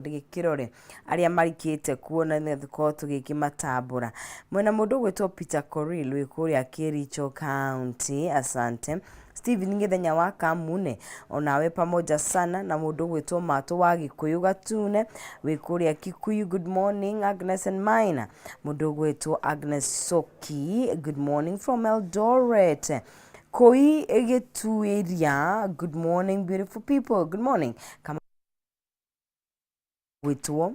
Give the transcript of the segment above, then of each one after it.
Ndĩgĩkĩrore arĩa marikĩte kuo na nĩgetha tũkorwo tũgĩkĩmatambũra. Mwena mũndũ ũgwĩtwo Peter Korir wĩ kũrĩa Kericho County, asante. Stephen Gĩthenya wa Kamune, onawe pamoja sana na mũndũ ũgwĩtwo Matũ wa Gĩkũyũ Gatune wĩ kũrĩa Kikuyu, good morning Agnes and Maina. Mũndũ ũgwĩtwo Agnes Soki, good morning from Eldoret. Koi Gĩtuĩria, good morning beautiful people, good morning. Kama gwĩtwo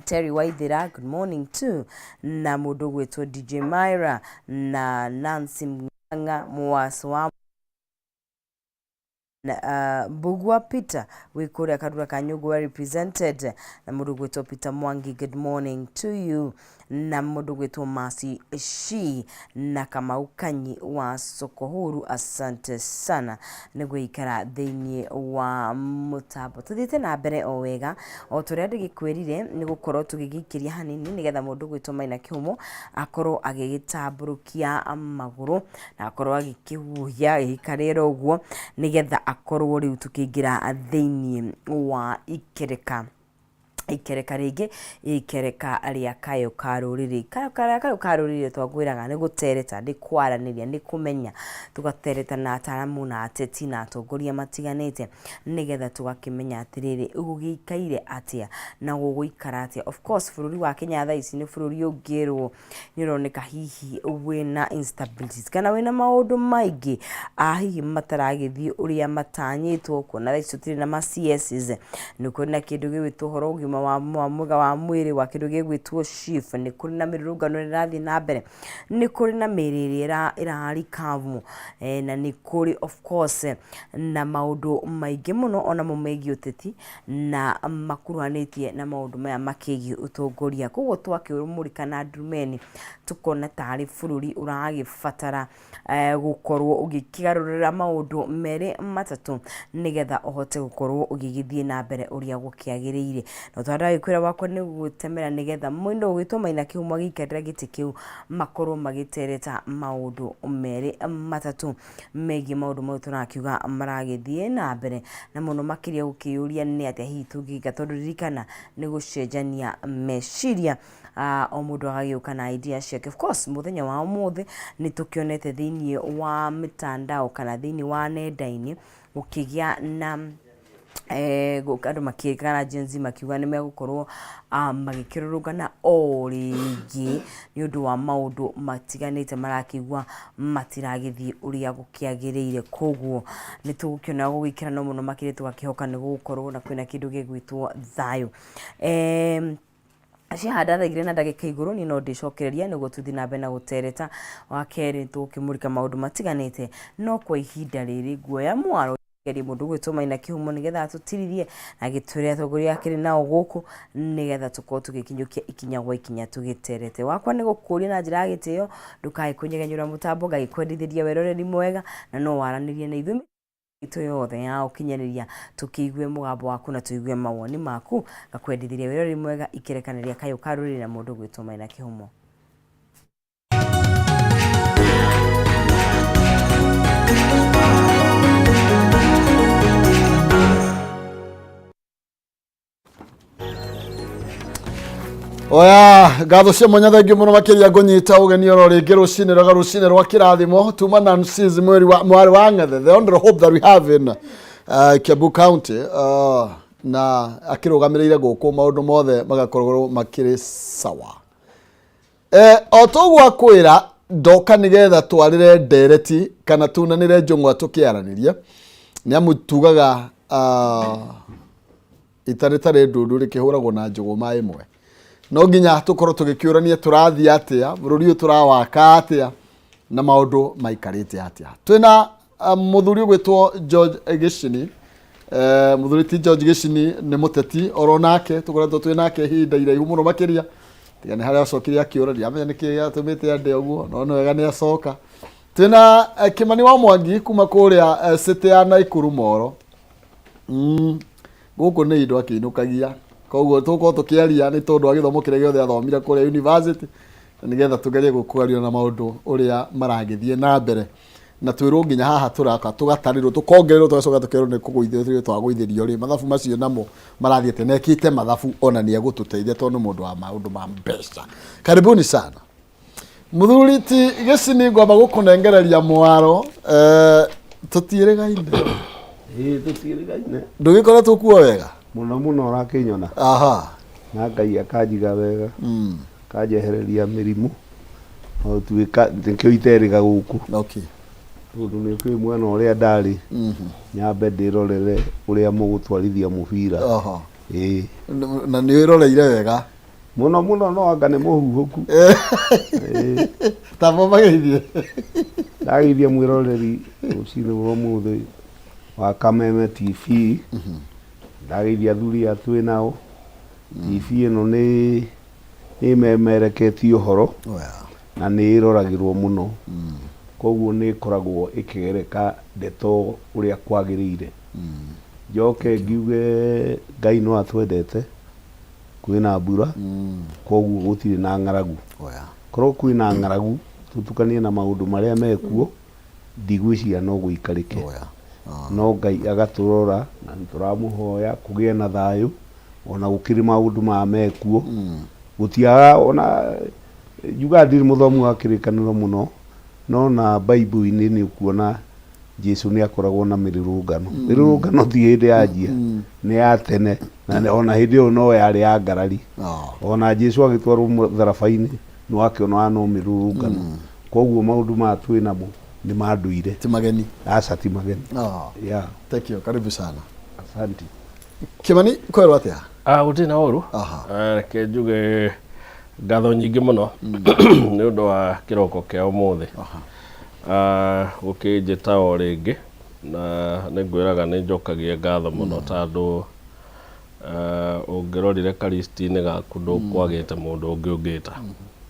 Terry Waithera, good morning too, na mũndũ gwĩtwo DJ Myra na Nancy Mng'ang'a Mwaso wa na, Mbugua Peter wĩ kũrĩa Karura ka Nyũngũ well represented na mũndũ gwĩtwo Peter Mwangi, good morning to you, na mũndũ gwĩtwo Mercy Shi na Kamau Kanyi wa Soko Huru, asante sana nĩ gũikara thĩinĩ wa mũtambo. Tũthiĩte na mbere o wega o ta ũrĩa ndĩgĩkwĩrire nĩ gũkorwo tũgĩgĩikĩria hanini nĩgetha mũndũ gwĩtwo Maina Kĩhumo akorwo agĩgĩtambũrũkia magũrũ na akorwo agĩkĩhuhia agĩikarĩra ũguo nĩgetha akorwo rĩu tũkĩingĩra thĩinĩ wa ikereka ikereka rĩngĩ, ikereka rĩa kayũ ka rũrĩrĩ. Kayũ karĩa kayũ ka rũrĩrĩ twakwĩraga nĩ gũtereta, nĩ kwaranĩria, nĩ kũmenya, tũgatereta na ataramu na ateti na atongoria matiganĩte nĩgetha tũgakĩmenya atĩrĩrĩ, gũgĩikaire atĩa na gũgũikara atĩa. Of course bũrũri wa Kenya thaa ici nĩ bũrũri ũngĩrwo nĩ ũroneka hihi wĩna instabilities kana wĩna maũndũ maingĩ hihi mataragĩthiĩ ũrĩa matanyĩtwo, kuona thaa ici tũtirĩ na ma CSs, nĩ kũrĩ na kĩndũ gĩgwĩtwo ũhoro ũgima wa mwega wa mwĩrĩ wa kĩndũ gĩgwĩtwo SHIF, nĩ kũrĩ na mĩrũrũngano ĩrĩa ĩrathiĩ na mbere, nĩ kũrĩ na mĩrĩ ĩrĩa ĩrarikavwo na nĩ kũrĩ of course na maũndũ maingĩ mũno onamo megiĩ ũteti na makuruhanĩtie na maũndũ maya makĩgiĩ ũtongoria. Koguo twakĩmũrĩka na ndurumeni tũkona tarĩ bũrũri ũragĩbatara gũkorwo ũgĩkĩgarũrĩra maũndũ merĩ matatũ nĩgetha ũhote gũkorwo ũgĩgĩthiĩ na mbere ũrĩa gũkĩagĩrĩire. Na ta ndagĩkwĩra wakwa nĩ gũgũtemera nĩgetha mũndũ ũgwĩtwo Maina Kĩhumo agĩikarĩra gĩtĩ kĩu makorwo magĩtereta maũndũ merĩ matatũ megiĩ maũndũ mau tũrakiuga maragĩthiĩ na mbere na mũno makĩria gũkĩyũria nĩ atĩa hihi tũngĩka tondũ ririkana nĩ gũcenjania meciria o mũndũ agagĩũka na idea ciake. Of course mũthenya wa ũmũthĩ nĩ tũkĩonete thĩinĩ wa mĩtandao kana thĩinĩ wa nenda-inĩ gũkĩgĩa na andũ makĩkara Gen Z makiuga nĩ megũkorwo magĩkĩrũrũngana o rĩngĩ nĩ ũndũ wa maũndũ matiganĩte marakĩigua matiragĩthiĩ ũrĩa gũkĩagĩrĩire. Koguo nĩ tũgũkĩona gũgĩikara no mũno makĩria tũgakĩhoka nĩ gũgũkorwo na kwĩna kĩndũ gĩgwĩtwo thayũ. Ciahanda thaa igĩrĩ na ndagĩka igũrũ niĩ no ndĩcokereria nĩguo tũthiĩ na mbere na gũtereta. Wa kerĩ tũgũkĩmũrĩka maũndũ matiganĩte no kwa ihinda rĩrĩ nguoya mwaro ngerie mũndũ ũgwĩtwo Maina Kĩhumo nĩgetha atũtirithie na agĩtwĩre atongoria akĩrĩ nao gũkũ nĩgetha tũkorwo tũgĩkinyũkia ikinya gwa ikinya tũgĩterete. Wakwa nĩ gũkũria na njĩra ya gĩtĩo ndũkae kũnyegenyũra mũtambo ngagĩkwendithĩria weroreri mwega na no waranĩrie na ithuĩ itũ yothe ya ũkinyanĩria tũkĩigue mũgambo waku na tũigue mawoni maku ngakwendithĩria wĩroreri mwega ikerekanĩria kayũ ka rũrĩrĩ na mũndũ ũgwĩtwo Maina Kĩhumo. Oya, ngatho cia mwanya thengiũ mũno makĩria ngũnyita ũgeni oro rĩngĩ rũcinĩ rwega rũcinĩ rwa kĩrathimo tuma Nancy's mweri wa mwarĩ wa Ng'ethe, the only hope that we have in Kiambu County, na akĩrũgamĩrĩire gũkũ maũndũ mothe magakorwo makĩrĩ sawa. O toguo akwĩra ndoka nĩgetha twarĩre ndereti kana tunanĩre njũng'wa tũkĩaranĩria nĩ amu tugaga ita rĩtarĩ ndundu rĩkĩhũragwo na njũgũma ĩmwe. No nginya tũkorwo tũgĩkĩũrania tũrathiĩ atĩa, bũrũri ũyũ tũrawaka atĩa na maũndũ maikarĩte atĩa. Twĩna mũthuri ũgwĩtwo George Gĩcini. Mũthuri ti George Gĩcini nĩ mũteti oro nake tũkoretwo twĩ nake ihinda iraihu mũno makĩria tiga nĩ harĩa acokire akĩũra ndiramenya nĩkĩ gĩatũmĩte ande ũguo no nĩ wega nĩ acoka. Twĩna Kĩmani wa Mwangi kuma kũrĩa city ya Naikuru Moro. Gũkũ nĩ indo akĩinũkagia koguo tũgũkorwo tũkĩaria nĩ tondũ wa gĩthomo kĩrĩa gĩothe athomire kũrĩa university na nĩgetha tũgerie gũkwaria na maũndũ ũrĩa maragĩthiĩ na mbere. Na twĩrwo nginya haha tũraka tũgatarĩrwo tũkongererwo tũgacoka tũkerwo nĩ kũgũithĩrio twagũithĩrio rĩ mathabu macio namo marathiĩ atĩa na ekĩte mathabu ona nĩ egũtũteithia tondũ nĩ mũndũ wa maũndũ ma mbeca. Karibuni sana mũthuri ti gĩcini, ngwamba gũkũnengereria mwaro tũtiĩrĩgaine. Ĩĩ, tũtiĩrĩgaine. Ndũgĩkoretwo kuo wega? Mũno mũno, ũrakĩnyona. Na Ngai akanjiga wega, akanjehereria mĩrimũ o tuĩka nĩkĩo iterĩga gũkũ, tondũ nĩ ũkĩũĩ mwena ũrĩa ndarĩ, nyambe ndĩrorere ũrĩa mũgũtwarithia mũbira. Ĩĩ. Na nĩ wĩroreire wega? Mũno mũno, no anga nĩ mũhuhũku. Ĩĩ. Tamba mageithie. Ndageithia mwĩroreri rũcinĩ rwa ũmũthĩ wa Kameme TV. Ndageithia athuri aya twĩ nao. TV ĩno nĩ ĩmemereketie ũhoro na nĩ ĩroragĩrwo mũno, koguo nĩ ĩkoragwo ĩkĩgereka ndeto ũrĩa kwagĩrĩire. Njoke ngiuge Ngai no atwendete, kwĩna mbura, koguo gũtirĩ na ng'aragu. Korwo kwĩna ng'aragu tũtukanie na maũndũ marĩa mekuo, ndigwĩciria no gũikarĩke. No Ngai agatũrora na nĩ tũramũhoya kũgĩe na thayũ ona gũkĩrĩ maũndũ maya mekuo. Gũtiagaga ona njugaga ndirĩ mũthomu wa kĩrĩkanĩro mũno, no na Bible-inĩ nĩ ũkuona Jesu nĩ akoragwo na mĩrũrũngano. Mĩrũrũngano ti hĩndĩ yanjia, nĩ ya tene na ona hĩndĩ ĩyo no yarĩ ya ngarari. Ona Jesu agĩtwarwo mũtharaba-inĩ nĩ wakĩonaga no mĩrũrũngano. Koguo maũndũ maya twĩ namo nĩ ma ndũire. Ti mageni. Aca, ti mageni. Yeah. Thank you, karibu sana. Asante. Kimani, kwerwo atĩa? Ah, gũtirĩ na ũru. Ah, reke njuge ngatho nyingĩ mũno nĩ ũndũ wa kĩroko kĩa ũmũthĩ. Ah, gũkĩnjĩta o rĩngĩ na nĩ ngwĩraga nĩ njokagia ngatho mũno tondũ ũngĩrorire karisti-inĩ gaku ndũkwagĩte mũndũ ũngĩ ũngĩta.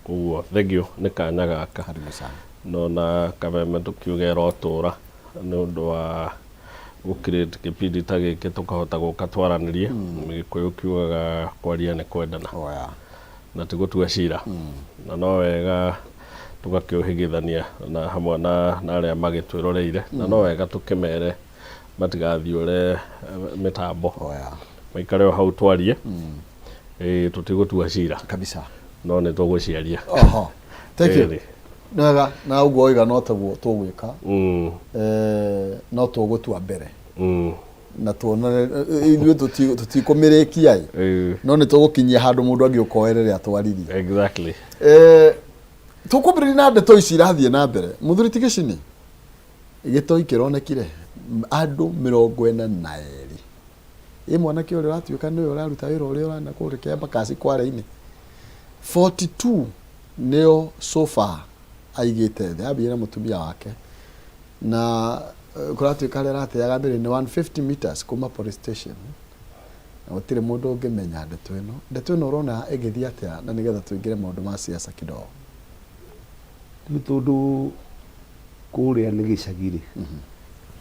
Koguo thengio nĩ kanya gaka. Karibu sana. No na Kameme tũkiuge ĩrotũra nĩ ũndũ wa gũcreate kĩbindi ta gĩkĩ tũkahota gũka twaranĩrie. Gĩkũyũ kiugaga kwaria nĩ kwendana na ti gũtua cira, na no wega tũgakĩũhĩgĩthania na hamwe na arĩa magĩtwĩroreire, na no wega tũkĩmere matigathiũre mĩtambo, maikare o hau twarie. Ĩĩ, tũtigũtua cira kabisa no nĩ tũgũciaria. Thank you. Ĩĩ. Nĩ wega, na ũguo waiga no taguo tũgwĩka. No tũgũtua mbere na tuonane ithuĩ tũtikũmĩrĩkia ĩ, no nĩ tũgũkinyia handũ mũndũ angĩũka oerere atwaririe. Tũkwambĩrĩria na ndeto ici irathiĩ na mbere. Mũthuri ti Gĩcini, gĩtoi kĩronekire andũ 42. Ĩ mwanake ũrĩa ũratuĩka nĩwe ũraruta wĩra ũrĩa ũrana kũrĩa Kĩambakasi Kware-inĩ, 42 nĩo so far aigĩte thĩ, ambire na mũtumia wake na kũratuĩka harĩa arateaga mbere nĩ 150 meters kuma police station na gũtirĩ mũndũ ũngĩmenya ndeto ĩno. Ndeto ĩno ũrona ĩgĩthiĩ atĩa, na nĩgetha tũingĩre maũndũ ma siasa kidogo? Rĩu tondũ kũrĩa nĩ gĩcagi rĩ,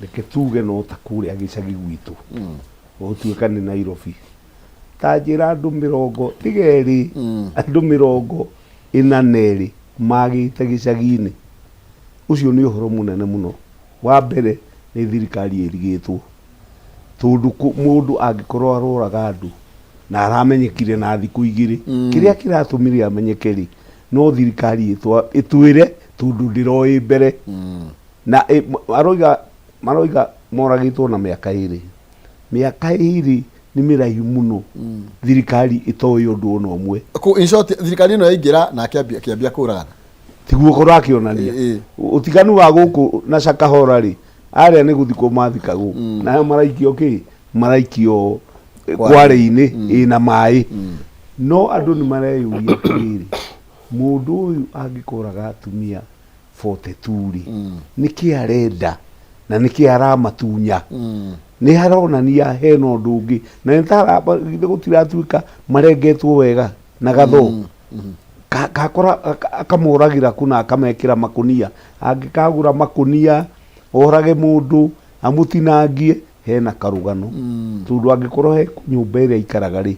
reke tuge no ta kũrĩa gĩcagi gwitũ, gũtuĩka nĩ Nairobi, ta njĩra andũ mĩrongo tiga erĩ, andũ 42 magĩte gĩcagi-inĩ, ũcio nĩ ũhoro mũnene mũno. Wa mbere nĩ thirikari ĩrigĩtwo, tondũ mũndũ angĩkorwo aroraga andũ na aramenyekire na thikũ 2, kĩrĩa kĩratũmire amenyeke rĩ, no thirikari ĩtwĩre, tondũ ndĩroĩ mbere na aroiga maroiga moragĩtwo na mĩaka 2. Mĩaka 2 nĩ mĩraihu mũno thirikari ĩtoĩ ũndũ ona ũmwe. In short, thirikari ĩno yaingĩra nake akĩambia kũragana. Tiguo kũrakĩonania ũtiganu wa gũkũ na Shakahola rĩ, arĩa nĩ gũthikwo mathikagwo, na maraikio kĩ maraikio kware-inĩ ĩna maĩ. No andũ nĩ mareyũria atĩrĩrĩ, mũndũ ũyũ angĩkoraga atumia 42 rĩ, nĩkĩ arenda na nĩkĩ aramatunya? Nĩ haronania hena ũndũ ũngĩ na nĩ ta githĩ gũtiratuĩka marengetwo wega na gatho kakora akamoragĩra kũna akamekĩra makũnia, angĩkagũra makũnia orage mũndũ amũtinangie, hena karũgano, tondũ angĩkorwo he nyũmba ĩrĩa aikaraga rĩ,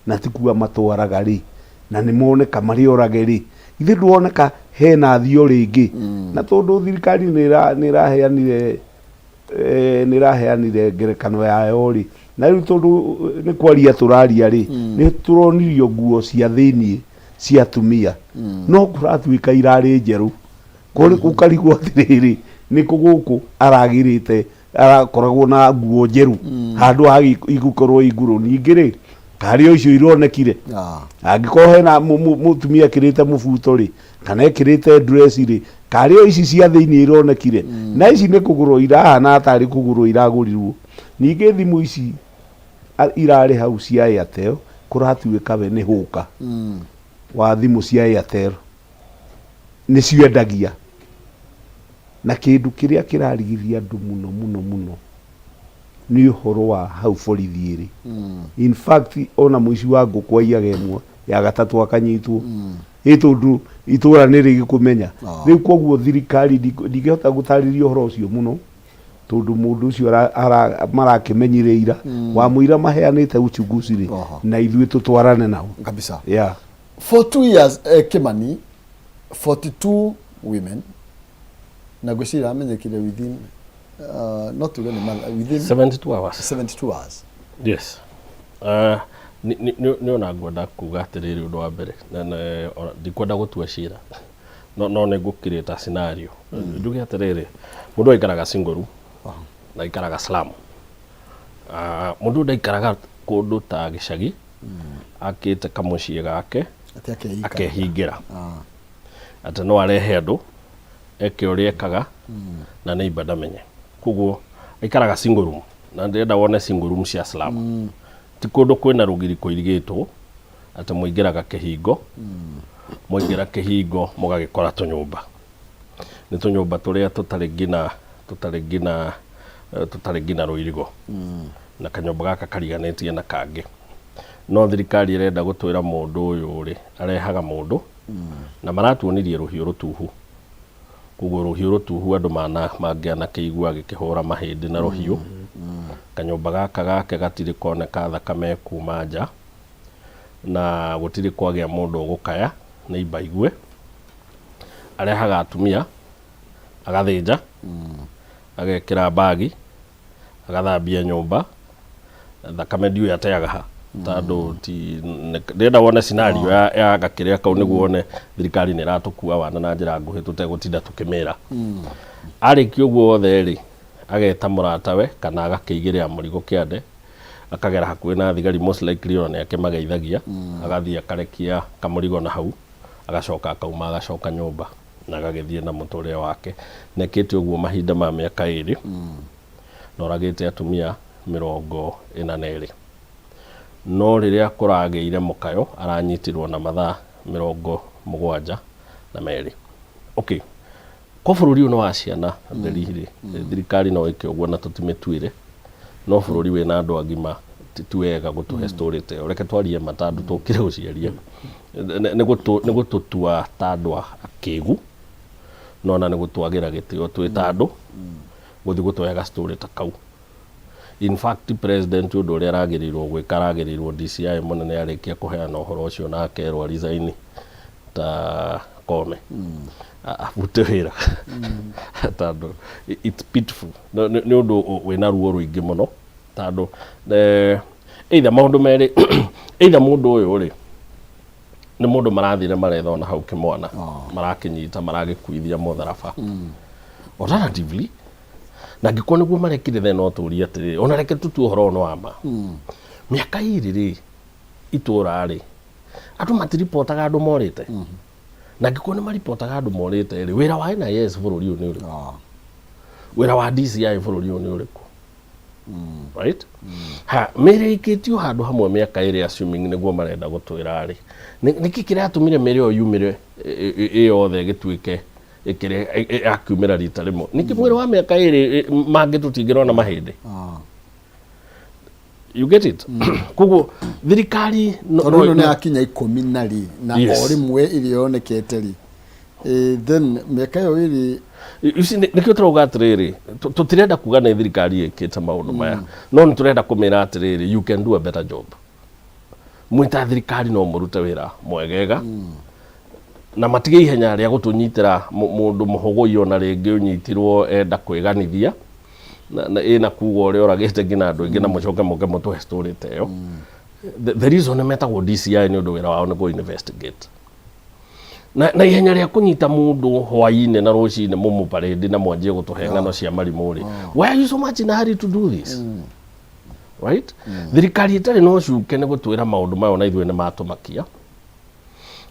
na tikuo amatwaraga rĩ, na nĩ moneka marĩ orage rĩ, ithe ndwoneka Hena thio rĩngĩ, na tondũ thirikari nĩ ĩraheanire nĩ ĩraheanire ngerekano yayo rĩ, na rĩu tondũ nĩ kwaria tũraria rĩ, nĩ tũronirio nguo cia thĩiniĩ cia atumia, no kũratuĩka irarĩ njerũ. Kũrĩ ũkarigwo atĩrĩrĩ, nĩkũ gũkũ aragĩrĩte arakoragwo na nguo njerũ handũ ha igũkorwo i ngũrũ? Ningĩ rĩ, karĩ o icio ironekire? Angĩkorwo hena mũtumia ekĩrĩte mũbuto rĩ, kana ekĩrĩte dress rĩ, karĩ o ici cia thĩiniĩ ironekire? Na ici nĩ kũgũrwo irahana tarĩ kũgũrwo iragũrirwo. Ningĩ thimũ ici irarĩ hau cia Airtel, kũratuĩka we nĩ hũka wa thimũ cia Airtel nĩcio endagia. Na kĩndũ kĩrĩa kĩrarigithia andũ mũno mũno mũno nĩ ũhoro wa hau borithi ĩrĩ. In fact, ona mũici wa ngũkũ aiyaga ĩmwe, ya gatatũ akanyitwo. Ĩ tondũ itũra nĩ rĩgĩkũmenya. Rĩu koguo thirikari ndingĩhota gũtarĩria ũhoro ũcio mũno, tondũ mũndũ ũcio marakĩmenyire ira wamũira maheanĩte uchunguzi rĩ, na ithuĩ tũtwarane nao. Kabisa. Yeah. For 2 years, Kimani, 42 women, na ngwĩciria amenyekire within no tuge nĩ within 72 hours. 72 hours. Yes. Nĩ ona ngwenda kuga atĩrĩrĩ, ũndũ wa mbere, ona ndikwenda gũtua cira, no nĩ ngũkirĩta scenario. Njuge atĩrĩrĩ, mũndũ aikaraga single room na aikaraga slum. Mũndũ ndaikaraga kũndũ ta gĩcagi akĩte kamũciĩ gake. Atĩ akeikara. Akehingĩra atĩ no arehe andũ eke ũrĩa ekaga na neighbor ndamenye. Koguo aikaraga single room, na ndĩrenda wone single room cia slum ti kũndũ kwĩna rũgiri kũirigĩtwo atĩ mũingĩraga kĩhingo, mwaingĩra kĩhingo mũgagĩkora tũnyũmba, nĩ tũnyũmba tũrĩa tũtarĩ ngina rũirigo, na kanyũmba gaka kariganĩtie na kangĩ. No thirikari ĩrenda gũtwĩra mũndũ ũyũ rĩ arehaga mũndũ na maratuonirie rũhiũ rũtuhu. Koguo rũhiũ rũtuhu andũ mana mangĩanakĩigua agĩkĩhũra mahĩndĩ na rũhiũ. Kanyũmba gaka gake gatirĩ koneka thakame kuma nja, na gũtirĩ kwagĩa mũndũ ũgũkaya nĩ imbaigue. Arehaga atumia, agathĩnja, agekĩra mbagi, agathambia nyũmba, thakame ndiũĩ ateaga ha, tondũ ti ndĩrenda wone scenario ya gakĩrĩa kau nĩguo wone thirikari nĩ ĩratũkua wana na njĩra nguhĩ tũtegũtinda tũkĩmĩra. Arĩkia ũguo wothe rĩ, ageta mũratawe kana agakĩigĩrĩra mũrigo kĩande, akagera hakuhĩ na thigari, most likely ona nĩ akĩmageithagia, agathiĩ akarekia kamũrigo na hau, agacoka akauma, agacoka nyũmba na agagĩthiĩ na mũtũrĩre wake. Na ekĩte ũguo mahinda ma mĩaka 2, na oragĩte atumia 42. No rĩrĩa kũragĩire mũkayo, aranyitirwo na mathaa 72. Okay, ko bũrũri ũyũ nĩ wa ciana theri rĩ, thirikari no ĩke ũguo na tũtimĩtuĩre, no bũrũri wĩna andũ agima ti wega gũtũhe story ta ĩyo. Reke twarie ma ta andũ tũkire gũciaria. Nĩ gũtũtua ta andũ akĩgu, no ona nĩ gũtwagĩra gĩtĩo twĩ ta andũ gũthiĩ gũtũhe ga story ta kau. In fact, president ũndũ ũrĩa aragĩrĩirwo gwĩka, aragĩrĩirwo DCI mũnene arĩkia kũheana ũhoro ũcio na akerwo resign ta Kome, abute wĩra, tondũ it's pitiful. Nĩ ũndũ wĩna ruo rũingĩ mũno, tondũ either maũndũ merĩ: either mũndũ ũyũ rĩ nĩ mũndũ marathire maretha ona hau kĩmwana marakĩnyita maragĩkuithia mũtharaba, alternatively, na angĩkorwo nĩguo marekire, then no tũrie atĩrĩrĩ, ona reke tũtue ũhoro ũyũ nĩ wa ma, mĩaka 2 rĩ, itũra rĩ andũ matiripotaga andũ morĩte? Na angĩkorwo nĩ maripotaga andũ morĩte rĩ, wĩra wa NIS bũrũri ũyũ nĩ ũrĩkũ? Wĩra wa DCI bũrũri ũyũ nĩ ũrĩkũ? Right, ha mĩrĩ ĩikĩtio handũ hamwe mĩaka 2, assuming nĩguo marenda gũtwĩra rĩ, nĩkĩ kĩratũmire mĩrĩ ĩyo yumĩre ĩ yothe ĩgĩtuĩke ĩkĩrĩ yakiumĩra rita rĩmwe? Nĩkĩ mwĩrĩ wa mĩaka 2 mangĩ tũtingĩrona mahĩndĩ? You get it? Koguo thirikari tondũ ĩno nĩ yakinya 10 na rĩ na o rĩmwe ĩrĩa yonekete rĩ, then mĩaka ĩyo 2. You see, nĩkĩo tũrauga atĩrĩrĩ, tũtirenda kuga nĩ thirikari ĩkĩte maũndũ maya, no nĩ tũrenda kũmĩra atĩrĩrĩ, you can do a better job. Mwĩ ta thirikari no mũrute wĩra mwegega. Na matige ihenya rĩa gũtũnyitĩra mũndũ mũhũgũi ona rĩngĩ ũnyitirwo enda kwĩganithia na ĩna kuga ũrĩa ũragĩte nginya andũ aingĩ na mũcoke mũke mũtũhe story ta ĩyo. The reason metagwo DCI nĩ ũndũ wĩra wao nĩ kũ investigate. Na ihenya rĩa kũnyita mũndũ hwainĩ na rũcinĩ mũmũparĩndi na mwanjie gũtũhe ng'ano cia marimũ rĩ, why are you so much in a hurry to do this? Right? Thirikari ĩtarĩ na ũcuke nĩ gũtwĩra maũndũ maya ona ithuĩ nĩ matũmakia.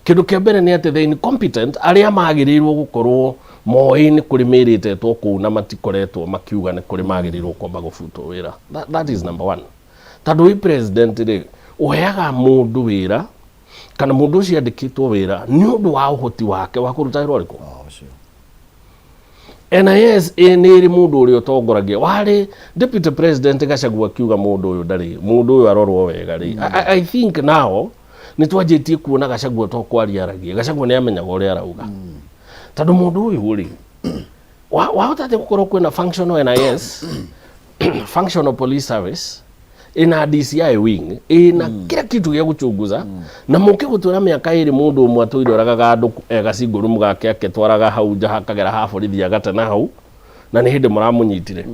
Kĩndũ kĩa mbere nĩ atĩ the incompetent arĩa magĩrĩirwo gũkorwo moĩ nĩ kũrĩ mĩĩrĩ ĩtetwo kũu na matikoretwo makiuga nĩ kũrĩ magĩrĩirwo kwamba gũbutwo wĩra. That is number one. Tondũ wĩ president rĩ, ũheaga mũndũ wĩra kana mũndũ ũcio andĩkĩtwo wĩra nĩ ũndũ wa ũhoti wake wa kũruta wĩra ũrĩkũ? NIS ĩ nĩ ĩrĩ mũndũ ũrĩa ũtongoragia warĩ deputy president Gachagua akiuga mũndũ ũyũ ndarĩ mũndũ ũyũ arorwo wega rĩ. I think now nĩ twanjĩtie kuona Gachagua to kwaria aragia. Gachagua nĩ amenyaga ũrĩa arauga tondũ mũndũ ũyũ rĩ wahota atĩa gũkorwo kwĩna functional NIS, functional police service, ina DCI wing, ina kila kitu gĩa gũchunguza, na mũke gũtwĩra mĩaka 2 mũndũ ũmwe atũire oragaga andũ e gacingũrumu gake akĩtwaraga hau nja hakagera ha borithi agate na hau na nĩ hĩndĩ mũramũnyitire,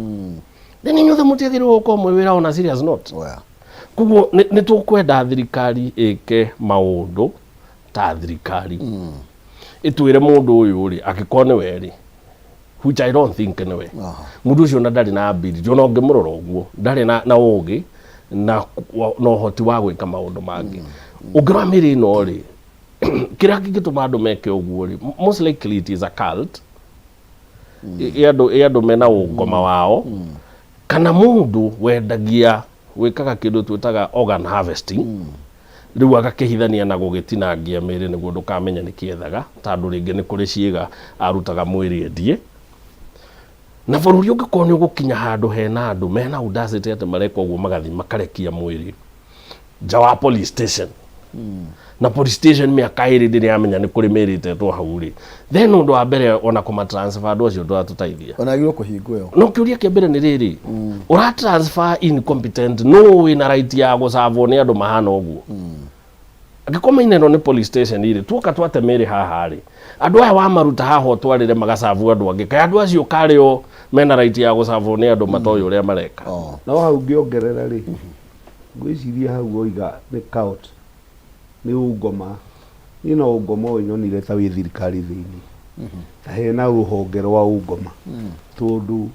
then inyuothe mũtiagĩrĩirwo gũkorwo mwĩ wĩra on a serious note. Koguo nĩ tũkwenda thirikari ĩke maũndũ ta thirikari, ĩtwĩre mũndũ ũyũ rĩ, angĩkorwo nĩwe rĩ, which I don't think nĩwe, mũndũ ũcio ona ndarĩ na ability, ona ũngĩmũrora ũguo ndarĩ na ũgĩ na ũhoti wa gwĩka maũndũ mangĩ. Ũngĩrora mĩrĩ ĩno rĩ, kĩrĩa kĩngĩtũma andũ meke ũguo rĩ, most likely it is a cult ĩ andũ mena ũngoma wao kana mũndũ wendagia wĩkaga kĩndũ twĩtaga organ harvesting, rĩu agakĩhithania na gũgĩtinangia mĩĩrĩ nĩguo ndũkamenya nĩ kĩethaga, tondũ rĩngĩ nĩ kũrĩ ciĩga arutaga mwĩrĩ endie. Na bũrũri ũngĩkorwo nĩ ũgũkinya handũ hena andũ mena audacity atĩ mareka ũguo, magathiĩ makarekia mwĩrĩ nja wa police station, na police station mĩaka 2 ndĩrĩ yamenya nĩ kũrĩ mĩĩrĩ ĩtetwo hau rĩ, then ũndũ wa mbere ona kũma transfer andũ acio ndũratũteithia. Ona agĩrĩirwo kũhingwo ĩyo. No kĩũria kĩa mbere nĩ rĩrĩ, ũra transfer incompetent, no wĩna right ya gũcavwo nĩ andũ mahana ũguo? Angĩkorwo maina ĩno nĩ police station rĩ, tuoka twate mĩĩrĩ haha rĩ, andũ aya wamaruta haha ũtwarĩre magacabu andũ angĩ, kaĩ andũ acio karĩ o mena right ya gũcavwo nĩ andũ matoĩ ũrĩa mareka? No hau ngĩongerera rĩ, ngwĩciria hau oiga nĩ cult, nĩ ũngoma. Niĩ no ũngoma ũyũ nyonire ta wĩ thirikari thĩinĩ, ta hena rũhonge rwa ũngoma, tondũ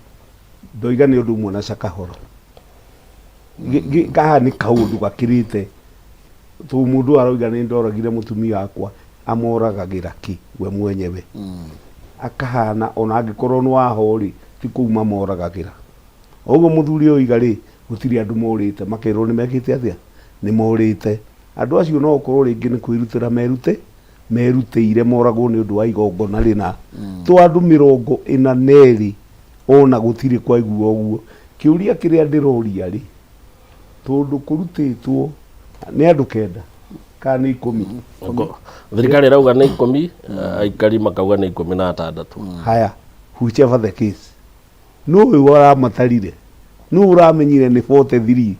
ndoiga nĩ ũndũ ũmwe na Shakahola. Haha nĩ kaũndũ gakĩrĩte tondũ mũndũ aroiga nĩ ndoragire mũtumia wakwa, amoragagĩra kĩ we mwenyewe? Akahana ona angĩkorwo nĩ waho rĩ, ti kũu mamoragagĩra. Ũguo mũthuri ũyũ oiga rĩ, gũtirĩ andũ morĩte makerwo nĩ mekĩte atĩa, nĩ morĩte. Andũ acio no ũkorwo rĩngĩ nĩ kwĩrutĩra merutĩire moragwo nĩ ũndũ wa igongona rĩna to andũ 42 ona gũtirĩ kwaigua ũguo. Kĩũria kĩrĩa ndĩroria rĩ, tondũ kũrutĩtwo nĩ andũ 9 kana nĩ 10? Thirikari ĩrauga nĩ 10, aikari makauga nĩ 16. Haya, whichever the case, nũ ũyũ ũramatarire? Nũ ũramenyire nĩ 43?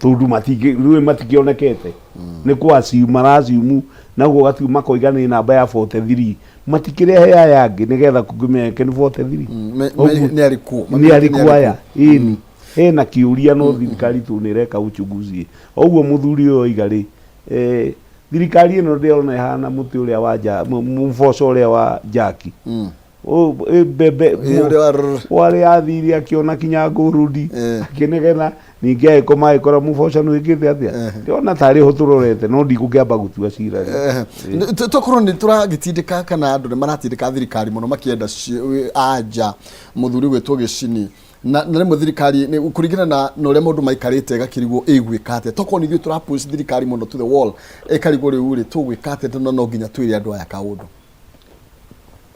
Tondũ rĩu matikĩonekete, nĩ kwa maraciumu naguo gatiu makoiga nĩ namba ya 43, matikĩrehe aya angĩ nĩgetha kũngĩmenyeke nĩ 43. Nĩ arĩkũ? Nĩ arĩkũ aya? Ĩni hena kĩũria, no thirikari tu nĩ ĩreka uchunguzi. Ũguo mũthuri ũyũ oiga rĩ, thirikari ĩno ndĩrona ĩhana mũtĩ ũrĩa wa mũboco ũrĩa wa Jaki. Mbembe Ĩ, ũrĩa warĩ athire akĩona kinya ngũrũndi, akĩnegena, ningĩ agĩkoma agĩkora mũboco nĩ wĩkĩte atĩa. Ndĩrona tarĩ ho tũrorete, no ndigũkĩamba gũtua cira rĩ. Tokorwo nĩ tũragĩtindĩka kana andũ nĩ maratindĩka thirikari mũno makĩenda anja mũthuri gwĩtwo Gĩcini, na rĩmwe thirikari kũringana na ũrĩa maũndũ maikarĩte ĩgakĩrigwo ĩgwĩka atĩa. Tokorwo nĩ ithuĩ tũra push thirikari mũno to the wall, ĩkarigwo rĩu rĩ tũgwĩka atĩa, tondũ no nginya twĩre andũ aya kaũndũ.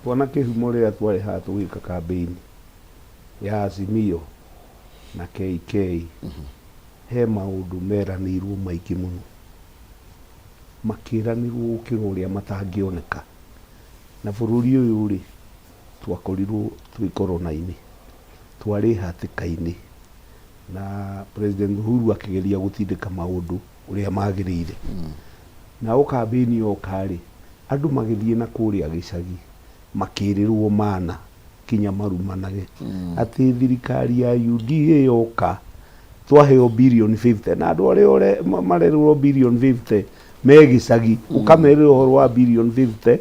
Twana kĩhumo rĩrĩa twarĩ haha tũgĩka kambĩini ya Azimio na KK, he maũndũ meranĩirwo maingĩ mũno, makĩranĩrwo gũkĩra ũrĩa matangĩoneka. Na bũrũri ũyũ rĩ, twakorirwo twĩ korona-inĩ, twarĩ hatĩka-inĩ, na President Uhuru akĩgeria gũtindĩka maũndũ ũrĩa magĩrĩire. Nao kambĩini yoka rĩ, Andũ magĩthiĩ na kũrĩa gĩcagi makĩrĩrwo mana kinya marumanage atĩ thirikari ya UDA yoka twaheo birioni 50 na andũ arĩa marerĩrwo birioni 50 me gĩcagi ũkamerĩra ũhoro wa birioni 50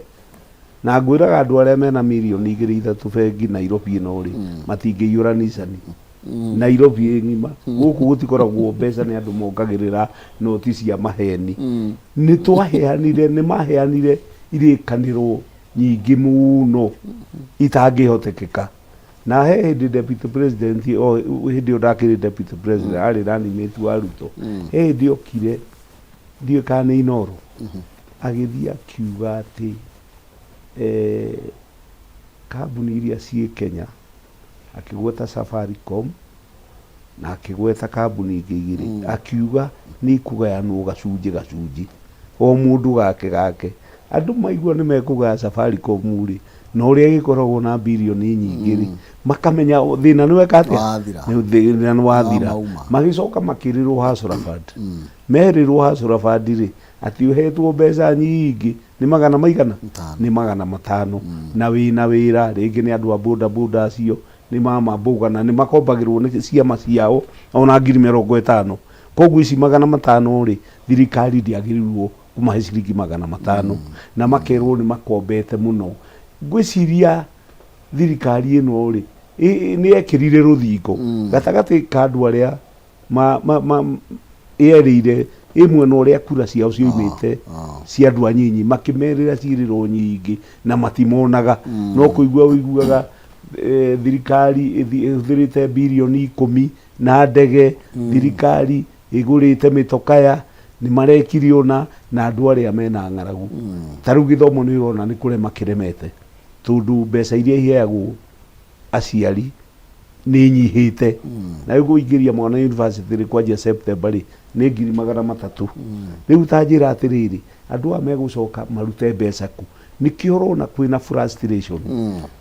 na ngwĩraga andũ arĩa mena mirioni igĩrĩ ithatũ bengi Nairobi ĩno rĩ matingĩiyũra nicani Nairobi ĩ ng'ima gũkũ gũtikoragwo mbeca nĩ andũ mongagĩrĩra noti cia maheni. Nĩ twaheanire, nĩ maheanire irĩkanĩro nyingĩ mũno itangĩhotekeka. Na he hĩndĩ deputy president o hĩndĩ ĩyo ndakĩrĩ deputy president arĩ running mate wa Ruto, he hĩndĩ okire ndiũĩ kana nĩ Inooro agĩthiĩ akiuga atĩ kambuni iria ciĩ Kenya, akĩgweta Safaricom na akĩgweta kambuni ingĩ igĩrĩ, akiuga nĩ ikũgayanwo gacunjĩ gacunjĩ, o mũndũ gake gake. Andũ maigua nĩ mekũgaya Safaricom rĩ, na ũrĩa ĩgĩkoragwo na birioni nyingĩ rĩ, makamenya thĩna nĩ weka atĩa? Wathira. Thĩna nĩ wathira. Wamauma. Magĩcoka makĩrĩrwo Hustler Fund. Merĩrwo Hustler Fund rĩ, atĩ ũhetwo mbeca nyingĩ nĩ magana maigana? Matano. Nĩ 500. Na wĩna wĩra, rĩngĩ nĩ andũ a boda boda acio, nĩ mama mboga na nĩ makombagĩrwo nĩ ciama ciao ona 50,000. Koguo ici 500 rĩ, thirikari ndĩagĩrĩirwo kũmahe ciringi 500 na makerwo nĩ makombete mũno. Ngwĩciria thirikari ĩno rĩ, nĩ yekĩrire rũthingo gatagatĩ ka andũ arĩa yerĩire ĩ mwena ũrĩa kura ciao cioimĩte cia andũ anyinyi, makĩmerĩra ciĩrĩro nyingĩ na matimonaga. No kũigua ũiguaga thirikari ĩhũthĩrĩte birioni 10 na ndege, thirikari ĩgũrĩte mĩtokaya, nĩ marekire ũna, na andũ arĩa mena ng'aragu. Ta rĩu gĩthomo nĩ ũrona nĩ kũrema kĩremete, tondũ mbeca iria iheagwo aciari nĩ inyihĩte. Na rĩu kũingĩria mwana university rĩ, kwanjia September rĩ, nĩ 300,000. Rĩu ta njĩra atĩrĩrĩ, andũ aya megũcoka marute mbeca kũ? Nĩkĩo ũrona kwĩna frustration.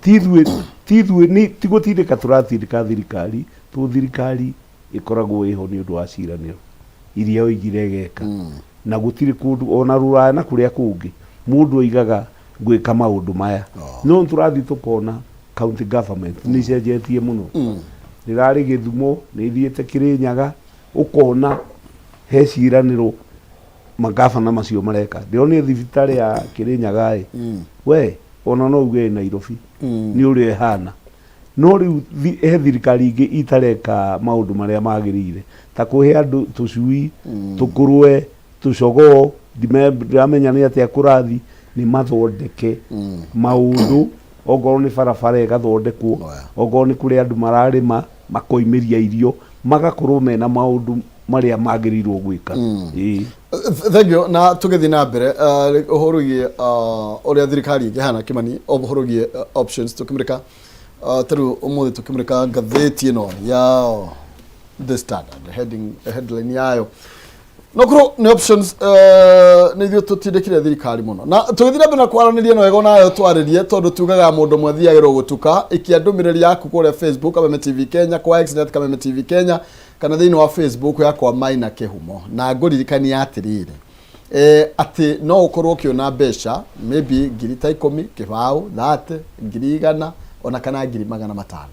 Ti ithuĩ, ti ithuĩ, nĩ ti gũtindĩka tũratindĩka thirikari, tondũ thirikari ĩkoragwo ĩho nĩ ũndũ wa ciĩranĩro iria yoigire ĩgeka. Na gũtirĩ kũndũ ona rũraya na kũrĩa kũngĩ mũndũ oigaga ngwĩka maũndũ maya. No nĩ tũrathiĩ tũkona county government nĩ icenjetie mũno. Rĩrarĩ Gĩthumo, nĩ ithiĩte Kĩrĩnyaga, ũkona he ciĩranĩro magavana macio mareka. Ndĩronire thibitarĩ ya Kĩrĩnyaga ĩ, we ona no uge ĩ Nairobi nĩ ũrĩa ĩhana. No rĩu he thirikari ingĩ itareka maũndũ marĩa magĩrĩire, ta kũhe andũ tũcui, tũkũrwe, tũcogoo, ndiramenya nĩ atĩa kũrathi, nĩ mathondeke maũndũ, ongorwo nĩ barabara ĩgathondekwo, ongorwo nĩ kũrĩ andũ mararĩma makoimĩria irio, magakorwo mena maũndũ marĩa magĩrĩirwo gwĩka. Ĩĩ. Thank you. Na tũgĩthiĩ na mbere ũhoro wĩgiĩ ũrĩa thirikari ĩngĩhana Kĩmani, ũhoro wĩgiĩ options tũkĩmũrĩka ta rĩu ũmũthĩ tũkĩmũrĩka ngathĩti ĩno ya The Standard, heading, headline yayo no korwo nĩ options nĩ ithuĩ tũtindĩkire thirikari mũno na tũgĩthiĩ na mbere na kwaranĩria no wega onayo twarĩrie tondũ tugaga mũndũ ũmwe athiagĩrwo gũtuka. Ikia ndũmĩrĩri yaku kũrĩa Facebook Kameme TV Kenya, kwa X net Kameme TV Kenya, kana thĩinĩ wa Facebook yakwa Maina Kĩhumo. Na ngũririkania atĩrĩrĩ, atĩ no ũkorwo ũkĩona mbeca maybe 10,000, 20, 30, 100,000 ona kana 500,000.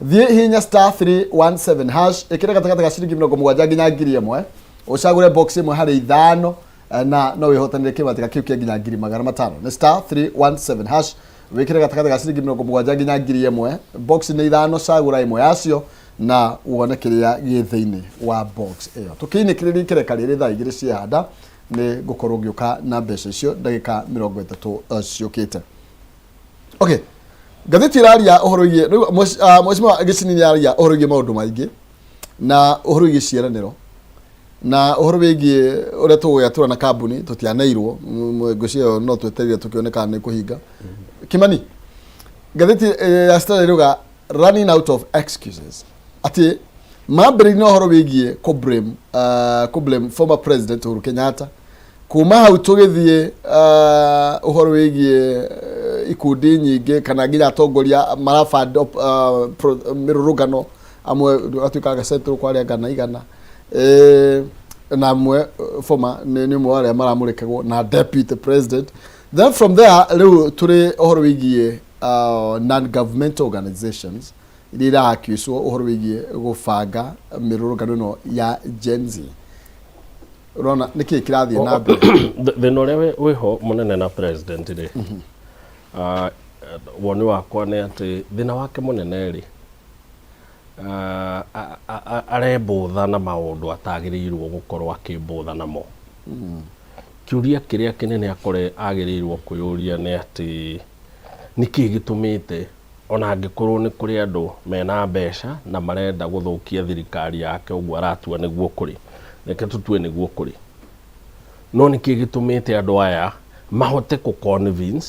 Thiĩ hihinya star 317 hash, ĩkĩra gatagatĩ ga ciringi 70 nginya 1000, ũcagũre box ĩmwe harĩ ithano, na no wĩhotanĩre kĩmatĩka kĩu kĩa nginya 500,000. Nĩ star 317 hash, wĩkĩre gatagatĩ ga ciringi 70 nginya 1000, box nĩ ithano, cagũra ĩmwe yacio na wone kĩrĩa gĩ thĩinĩ wa box ĩyo. Tũkĩinĩkĩrĩria ikereka rĩrĩ thaa igĩrĩ ciehanda, nĩ ngũkorwo ngĩũka na mbeca icio ndagĩka 30 ciũkĩte. Okay, ngathĩti ĩraria ũhoro wĩgiĩ rĩu mheshimiwa Gĩcini nĩ aria ũhoro wĩgiĩ maũndũ maingĩ na ũhoro wĩgiĩ ciĩranĩro na ũhoro wĩgiĩ ũrĩa tũgũgĩatũra na kambuni tũtianeirwo ngwĩciria ĩyo no twetereire tũkĩone kana nĩ kũhinga. Kĩmani, ngathĩti ya Standard ĩrauga running out of excuses, atĩ mambĩrĩirie na ũhoro wĩgiĩ kũ-blame former president Uhuru Kenyatta. Kuma hau tũgĩthiĩ ũhoro wĩgiĩ ikundi nyingĩ kana nginya atongoria maraband mĩrũrũngano, amwe atuĩkaga central kwa arĩa ngana igana, na amwe former nĩ ũmwe wa arĩa maramũrĩkagwo na deputy president. Then from there rĩu tũrĩ ũhoro wĩgiĩ non-governmental organizations iria irakiucwo ũhoro wĩgiĩ gũbanga mĩrũrũngano ĩno ya Gen Z. Ũrona nĩkĩ kĩrathiĩ na mbere? Thĩna ũrĩa wĩho mũnene na president rĩ, woni wakwa nĩ atĩ thĩna wake mũnene rĩ, arembũtha na maũndũ atagĩrĩirwo gũkorwo akĩmbũtha namo. Kĩũria kĩrĩa kĩnene akore agĩrĩirwo kwĩyũria nĩ atĩ nĩkĩ gĩtũmĩte ona angĩkorwo nĩ kũrĩ andũ mena mbeca na marenda gũthũkia thirikari yake ũguo aratua nĩguo kũrĩ, reke tũtue nĩguo kũrĩ. No nĩkĩ gĩtũmĩte andũ aya mahote kũ convince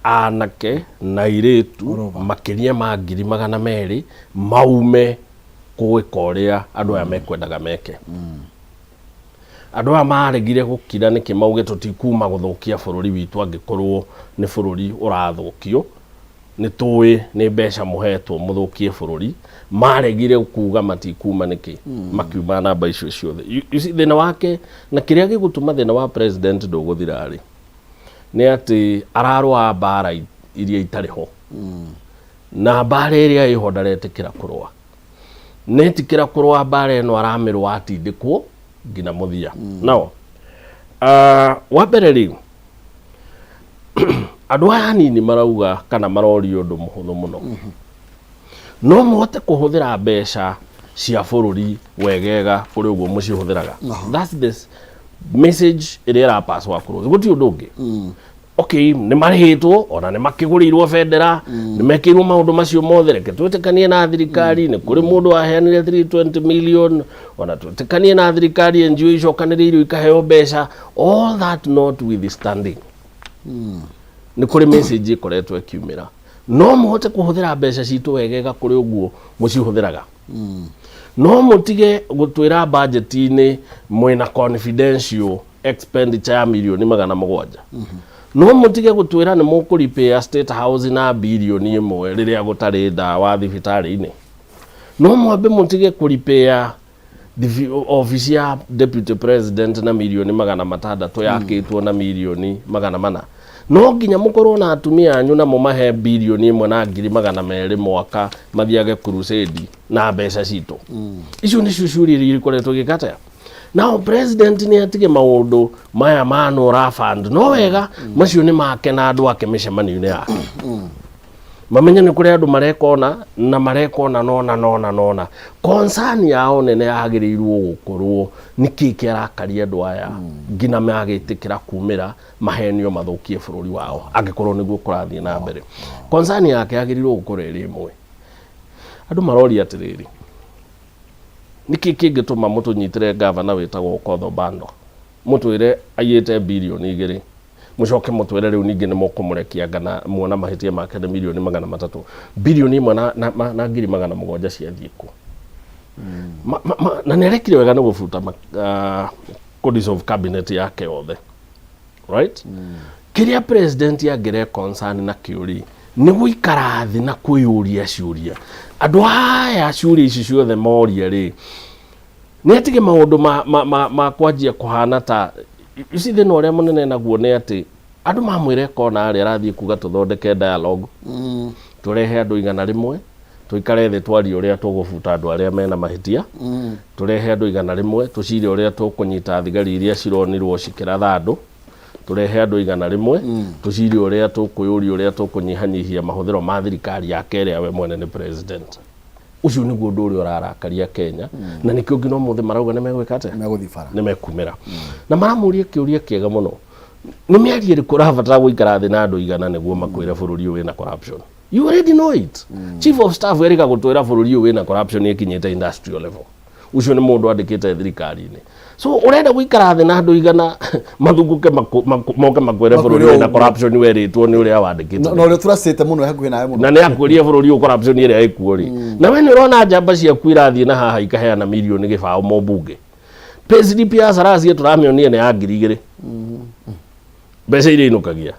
anake na airĩtu makĩria ma 200,000 maume gwĩka ũrĩa andũ aya mekwendaga meke? Andũ aya maregire gũkira nĩkĩ mauge tũtikuma gũthũkia bũrũri witũ angĩkorwo nĩ bũrũri ũrathũkio? Nĩ tũĩ nĩ mbeca mũhetwo mũthũkie bũrũri. Maregire kuga matikuma nĩkĩ? Makiuma namba icio ciothe. You see, thĩna wake na kĩrĩa gĩgũtũma thĩna wa president ndũgũthira rĩ, nĩ atĩ ararũa mbara iria itarĩ ho. Na mbara ĩrĩa ĩho ndaretĩkĩra kũrũa. Netikĩra kũrũa mbara ĩno aramĩrũa atindĩkwo nginya mũthia. Now, wa mbere rĩ, andũ aya anini marauga kana maroria ũndũ mũhũthũ mũno. No mũhote kũhũthĩra mbeca cia bũrũri wegega kũrĩ ũguo mũcihũthĩraga? That's the message ĩrĩa ĩrapaswo across. Gũtirĩ ũndũ ũngĩ. Okay, nĩ marĩhĩtwo ona nĩ makĩgũrĩirwo bendera, nĩ mekĩirwo maũndũ macio mothe. Reke twĩtĩkanie na thirikari nĩ kũrĩ mũndũ waheanire 320 million, ona twĩtĩkanie na thirikari NGO icokanĩrĩirio ikaheo mbeca. All that notwithstanding, nĩ kũrĩ message ĩkoretwo ĩkiumĩra: no mũhote kũhũthĩra mbeca citũ wegega kũrĩ ũguo mũcihũthĩraga? No mũtige gũtwĩra budget-inĩ mwĩna confidential expenditure ya mirioni 700? No mũtige gũtwĩra nĩ mũkũripĩa State House na 1 birioni rĩrĩa gũtarĩ ndawa thibitarĩ-inĩ? No mwambe mũtige kũripĩa ofici ya deputy president na mirioni 600 yakĩtwo na mirioni 400? No nginya mũkorwo na atumia anyu na mũmahe 1.2 birioni mwaka mathiage crusade na mbeca citũ? Icio nĩcio ciũria iria ikoretwo igĩka atĩa. Nao president nĩ atige maũndũ maya ma Nora Fund, no wega macio nĩ make na andũ ake mĩcemanio-inĩ yake, mamenye nĩ kũrĩ andũ mareka ona na mareka ona nona nona nona. Concern yao nene yagĩrĩirwo gũkorwo nĩkĩ kĩarakaria andũ aya nginya magĩtĩkĩra kumĩra mahenio mathũkie bũrũri wao, angĩkorwo nĩguo kũrathiĩ na mbere. Concern yake yagĩrĩirwo gũkorwo ĩrĩ ĩmwe. Andũ maroria atĩrĩrĩ, nĩkĩ kĩngĩtũma mũtũnyitĩre gavana wĩtagwo Okoth Obando, mũtwĩre aiyĩte 2 birioni, mũcoke mũtwĩre rĩu ningĩ nĩ mũkũmũrekia ngana muona mahĩtia make nĩ mirioni 300? 1 birioni na 700,000 ciathiĩ kũ? Na nĩ arekire wega nĩ gũbuta kũ dissolve cabinet yake yothe, right? Kĩrĩa president angĩre concern na kĩũri nĩ gũikara thĩ na kwĩyũria ciũria. Andũ aya ciũria ici ciothe moria rĩ, nĩ atige maũndũ ma kwanjia kũhana ta ici. Thĩna ũrĩa mũnene naguo nĩ atĩ andũ mamwĩre kona rĩ, arathiĩ kuga tũthondeke dialogue, tũrehe andũ 100, tũikare thĩ twarie ũrĩa tũgũbuta andũ arĩa mena mahĩtia, tũrehe andũ 100, tũcire ũrĩa tũkũnyita thigari iria cironirwo cikĩratha andũ, tũrehe andũ 100, tũcire ũrĩa tũkwĩyũria ũrĩa tũkũnyihanyihia mahũthĩro ma thirikari yake ĩrĩa we mwene nĩ president. Ũcio nĩguo ũndũ ũrĩa ũrarakaria Kenya, na nĩkĩo nginya ũmũthĩ marauga nĩ megwĩka atĩa? Megũthiĩ bara. Nĩ mekumĩra na maramũria kĩũria kĩega mũno: nĩ mĩario ĩrĩkũ ũrabatara gũikara thĩ na andũ 100 nĩguo makwĩre bũrũri ũyũ wĩna corruption? You already know it. Chief of staff erĩga gũtwĩra bũrũri ũyũ wĩna corruption ĩkinyĩte industrial level. Ũcio nĩ mũndũ andĩkĩte thirikari-inĩ. So ũrenda gũikara thĩ na andũ 100 mathungũke moke makwĩre bũrũri Makwĩre wĩna ũguo. corruption werĩtwo nĩ ũrĩa wandĩkĩte? Na ũrĩa tũracĩte mũno hakuhĩ nawe mũno. Na nĩ akwĩrie bũrũri ũyũ corruption ĩrĩa ĩkuo rĩ, na we nĩ ũrona njamba ciaku irathiĩ na haha ikaheana 20 mirioni mũmbunge. Payslip ya Salasya tũramĩonire nĩ ya 2000, mbeca iria inũkagia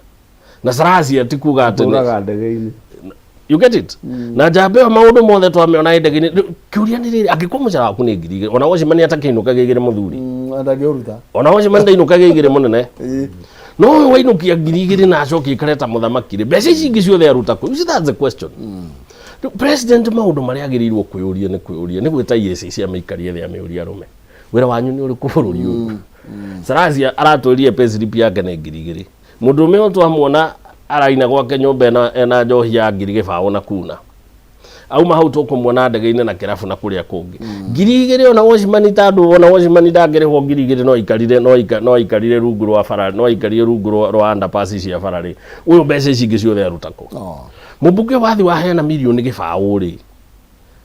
na Salasya ti kuga atĩ Tũraga ndege-inĩ. You get it? Na njamba ĩyo maũndũ mothe twamĩona ndege-inĩ. Rĩu, kĩũria nĩ rĩrĩ, angĩkorwo mũcara waku nĩ 2000, ona Watchman atakĩinũkagia igĩrĩ mũthuri, Ndangĩũruta. Ona Watchman ndainũkagia igĩrĩ mũnene. No ũyũ wainũkia 2000 na acoke aikare ta mũthamaki rĩ, mbeca ici ingĩ ciothe aruta kũ? You see, that's the question. Rĩu president maũndũ marĩa agĩrĩirwo kwĩyũria nĩ kwĩyũria nĩ gwĩta EACC amĩikarie thĩ amĩũrie arũme wĩra wanyu nĩ ũrĩkũ bũrũri ũyũ. Salasya aratwĩrire payslip yake nĩ 2000. Mũndũrũme ũyũ twamuona araina gwake nyũmba ena njohi ya 20 na kuna. Auma hau tũkũmuona ndege-inĩ na kĩrabu na kũrĩa kũngĩ. 2000 ona watchman ta andũ ona watchman ndangĩrĩhwo 2000 no aikarire no aika no aikarire rungu rwa bara no aikarire rungu rwa rwa underpass cia bara rĩ. Ũyũ mbeca ici ingĩ ciothe aruta kũ? Mũmbunge wathi waheana mirioni 20 rĩ,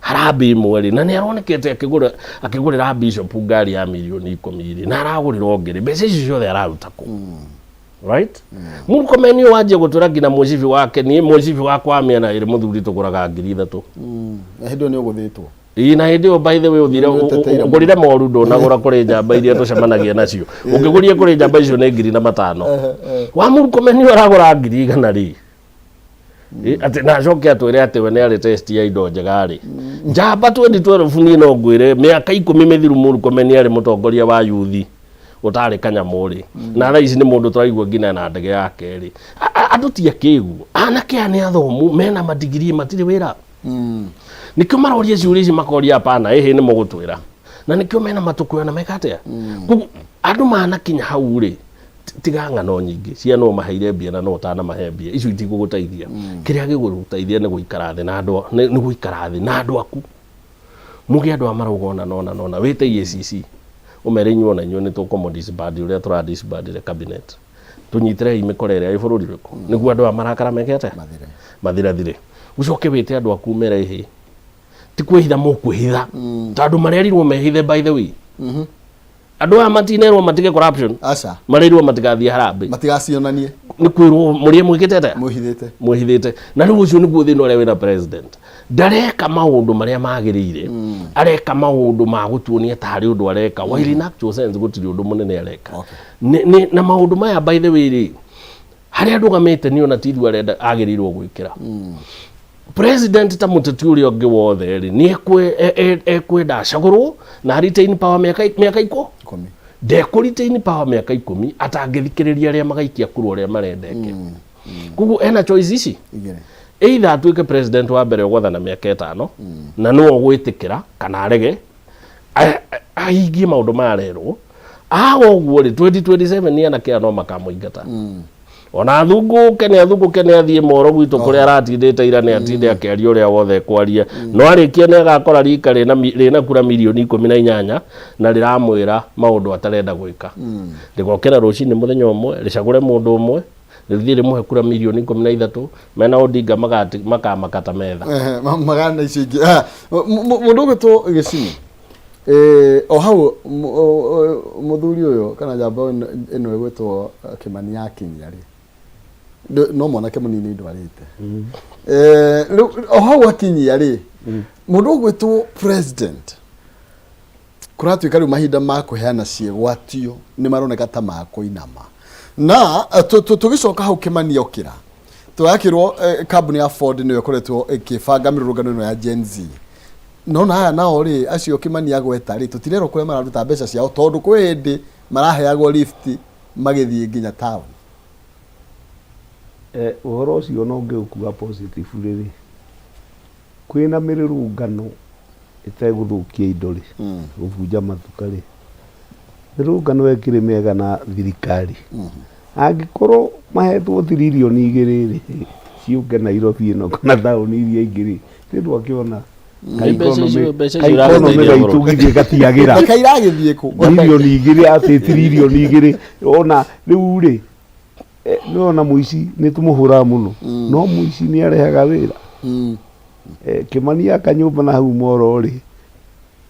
harambĩ ĩmwe rĩ, na nĩ aronekete akĩgũra akĩgũrĩra bishop ngari ya mirioni 10 rĩ, na aragũrĩra ũngĩ rĩ, mbeca icio ciothe araruta kũ? Right? Murkomen ũyũ wanjia gũtwĩra nginya mũcibi wake, niĩ mũcibi wakwa wa mĩena ĩrĩ mũthuri tũgũraga 3000. Na hĩndĩ ĩyo nĩ ũgũthĩtwo. Ĩĩ, na hĩndĩ ĩyo by the way ũthire Nĩ ũteteire mũno. Ũgũrire moru ndũnagũra kũrĩ njamba iria tũcemanagia nacio. Ũngĩgũria kũrĩ njamba icio nĩ 4500. Wa Murkomen ũyũ aragũra 100,000 rĩ. Atĩ na acoke atwĩre atĩ we nĩ arĩ test ya indo njega rĩ. Njamba 2012 niĩ no ngwĩre mĩaka 10 mĩthiru Murkomen arĩ mũtongoria wa yuthi ũtarĩ kanyamũ rĩ. Na thaa ici nĩ mũndũ tũraigua nginya na ndege yake rĩ. Andũ ti akĩgu. Anake aya nĩ athomu mena madigiri matirĩ wĩra. Nĩkĩo maroria ciũria ici makoria hapana ĩhĩ nĩ mũgũtwĩra. Na nĩkĩo mena matũkũya na meka atĩa? Koguo andũ manakinya hau rĩ, tiga ng'ano nyingĩ cia no maheire mbia na no ũtanamahe mbia icio itigũgũteithia. Kĩrĩa gĩgũgũteithia nĩ gũikara thĩ na andũ nĩ gũikara thĩ na andũ aku. Mũgĩe andũ a marauga ona na ona na ona wĩte EACC ũmere inyuĩ ona inyuĩ nĩ tũkũmũ disband ũrĩa tũra disbandire cabinet. Tũnyitĩrei mĩkora ĩrĩa ĩ bũrũri ũrĩkũ nĩguo andũ aya marakara meke atĩa? Mathire. Mathirathire. Ũcoke wĩte andũ aku ũmere ĩhĩ ti kwĩhitha mũkwĩhitha tondũ marerirwo mehithe by the way. Andũ aya matinerwo matige corruption. Aca. Marerirwo matigathiĩ harambĩ. Matigacionanie. Nĩ kwĩrwo mũrĩe mwĩkĩte atĩa? Mwĩhithĩte. Mwĩhithĩte. Na rĩu ũcio nĩguo thĩna ũrĩa wĩna president. Ndareka maũndũ marĩa magĩrĩire. Areka maũndũ ma gũtuonia tarĩ ũndũ areka. While in actual sense gũtirĩ ũndũ mũnene areka. Na maũndũ maya by the way rĩ, harĩa ndũgamĩte niĩ ona ti ithuĩ arenda agĩrĩirwo gwĩkĩra. President ta mũteti ũrĩa ũngĩ wothe rĩ, nĩ ekwenda acagũrwo na retain power mĩaka 10. Ndekũ retain power mĩaka 10 atangĩthikĩrĩria arĩa magaikia kura ũrĩa marenda eke. Koguo ena choice ici. Igĩrĩ. Either atuĩke president wa mbere ũgwathana mĩaka 5 na nĩwe ũgwĩtĩkĩra kana arege ahingie maũndũ maya arerwo. Aga ũguo rĩ, 2027 nĩ anake aya no makamũingata. Ona athungũke nĩ athungũke nĩ athiĩ moro gwitũ kũrĩa aratindĩte ira nĩ atinde akĩaria ũrĩa wothe ekwaria. No arĩkia nĩ agakora rika rĩna kura mirioni 18 na rĩramwĩra maũndũ atarenda gwĩka. Rĩgokĩra rũcinĩ mũthenya ũmwe, rĩcagũre mũndũ ũmwe, rĩthiĩ rĩmũhe kura mirioni 13, mena Odinga makamakata metha. Magana icio ingĩ. Mũndũ ũgwĩtwo Gĩcini, o hau mũthuri ũyũ kana njamba ĩno ĩgwĩtwo Kĩmani yakinyia rĩ, no mwanake mũnini ndwarĩte. Rĩu o hau akinyia rĩ, mũndũ ũgwĩtwo president kũratuĩka rĩu mahinda ma kũheana ciĩgwatio nĩ maroneka ta makũinama. Na tũgĩcoka hau Kĩmani okĩra, tũrakĩrwo kambuni ya Ford nĩyo ĩkoretwo ĩkĩbanga mĩrũrũngano ĩno ya Gen Z. No na aya nao rĩ, acio Kĩmani agweta rĩ, tũtirerwo kũrĩa mararuta mbeca ciao tondũ kwĩ hĩndĩ maraheagwo lift magĩthiĩ nginya town. Ũhoro ũcio no ngĩũkua positive rĩ, kwĩna mĩrũrũngano ĩtegũthũkia indo rĩ, gũbunja matuka rĩ, mĩrũrũngano ĩkĩrĩ mĩega na thirikari. Angĩkorwo mahetwo 2 trillion rĩ, ciũke Nairobi ĩno kana taũni iria ingĩ rĩ, nĩ ndwakĩona Mbeca icio mbeca icio kaikonomĩ iragĩteithia gaitũ bũrũri. githĩ gatiagĩra. Na kairagĩthiĩ kũ? 2 trillion atĩ 2 trillion ona rĩu rĩ, nĩwona mũici nĩ tũmũhũraga mũno, no mũici nĩ arehaga wĩra. Kĩmani aka nyũmba na hau moro rĩ,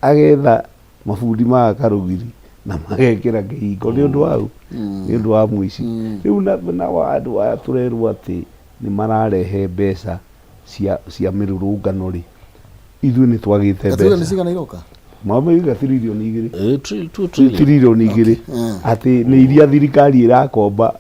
agetha mabundi magaka rũgiri na magekĩra kĩhingo nĩ ũndũ wa ũ? Nĩ ũndũ wa mũici. Rĩu na andũ aya tũrerwo atĩ nĩ mararehe mbeca cia mĩrũrũngano rĩ, ithuĩ nĩ twagĩte Gatuga nĩ mbeca. cigana iroka? Mamaiga 2 trillion. 2 trillion. 2 trillion atĩ nĩ iria thirikari ĩrakomba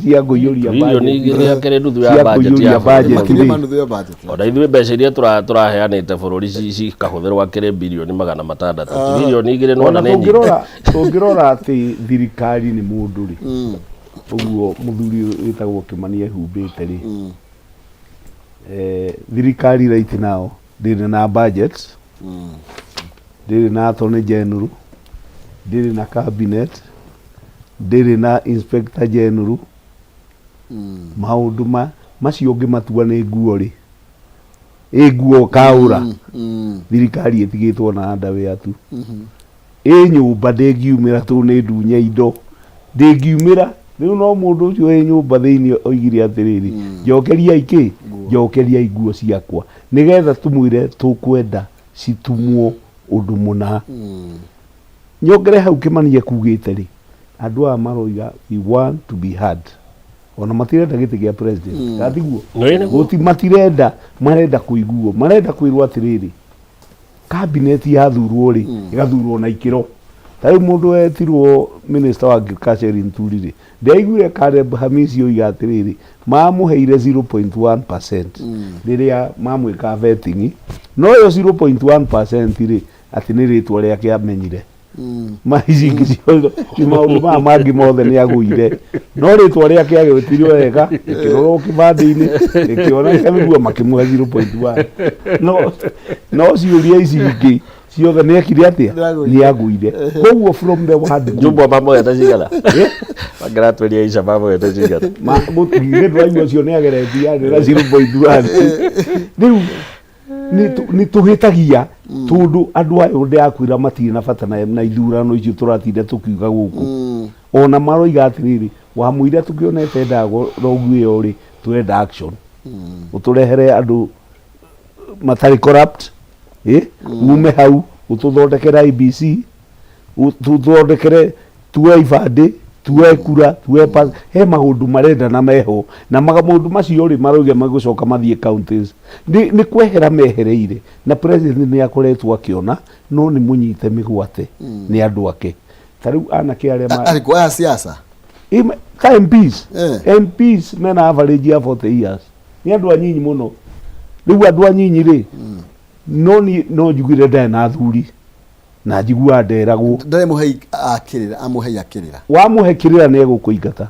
cia kũiyũria Trilioni budget. igĩrĩ akĩrĩ nuthu ya Cia budget kũiyũria ya bũrũri. budget. Makĩria ma nuthu ya budget. Ona ithuĩ mbeca iria tũraheanĩte bũrũri cikahũthĩrwo akĩrĩ 600 bilioni. 2 trillion nĩwona Ona nĩ nyingĩ. tũngĩrora atĩ thirikari nĩ mũndũ rĩ, Ũguo mũthuri ũyũ wĩtagwo Kĩmani ehumbĩte rĩ, thirikari right now ndĩrĩ na budget, ndĩrĩ na attorney general, ndĩrĩ na cabinet, ndĩrĩ na inspector general. Maũndũ macio ũngĩmatua nĩ nguo rĩ, ĩ nguo kaũra, thirikari ĩtigĩtwo na underwear tu. Ĩ nyũmba ndĩngiumĩra tondũ nĩ ndunye indo, ndĩngiumĩra. Rĩu no mũndũ ũcio wĩ nyũmba thĩinĩ oigire atĩrĩrĩ, njokeriai kĩ? Njokeriai nguo ciakwa, nĩgetha tũmwĩre tũkwenda citumwo ũndũ mũna. Nyongere hau Kĩmani ekugĩte rĩ, andũ aya maroiga we want to be heard. Ona matirenda gĩtĩ gĩa president, kana tiguo? Nĩ nĩguo. Gũti matirenda, marenda kũiguo, marenda kwĩrwo atĩrĩrĩ, cabinet yathurwo rĩ, ĩgathurwo na ikĩro. Ta rĩu mũndũ wetirwo minister wa agriculture Linturi rĩ, ndiaiguire Caleb Hamisi oiga atĩrĩrĩ, mamũheire 0.1% rĩrĩa mamwĩka vetting, no ĩyo 0.1% rĩ, atĩ nĩ rĩtwa rĩake amenyire. Ma ici ingĩ ciothe, nĩ maũndũ maya mangĩ mothe nĩ agũire, no rĩtwa rĩake agĩtirwo wega, rĩkĩrorwo kĩbandĩ-inĩ, rĩkĩoneka nĩguo, makĩmũhe 0.1. No ciũria ici ingĩ ciothe nĩ ekire atĩa? Nĩ agũire. Koguo from the word go. Jumbo mamũhete cigana? Mangĩratwĩria Aisha mamũhete cigana? Githĩ ndũraigua ũcio nĩ ageretie arĩ na 0.1. Rĩu nĩ tũhĩtagia tondũ andũ aya ndĩrakwĩra matirĩ na bata na ithurano icio tũratinda tũkiuga gũkũ. Ona maroiga atĩrĩrĩ, wamũira tũkĩonete ndago ĩyo rĩ, tũrenda action, ũtũrehere andũ matarĩ corrupt, ume hau ũtũthondekere IEBC, tũthondekere, tuoe ibandĩ, tuoe kura, tuoe pass. He maũndũ marenda na meho, na maũndũ macio rĩ, marauga megũcoka mathiĩ counties. Nĩ kwehera mehereire, na president nĩ akoretwo akĩona no nĩ mũnyite mĩgwate nĩ andũ ake. Ta rĩu anake arĩa Arĩkũ aya siasa? Ta MPs. MPs mena average ya 40 years, nĩ andũ anyinyi mũno. Rĩu andũ anyinyi rĩ, no niĩ no njugire ndarĩ na athuri na njiguaga nderagwo. Ndarĩ mũhei akĩrĩra, amũhei akĩrĩra. Wamũhe kĩrĩra nĩ egũkũingata.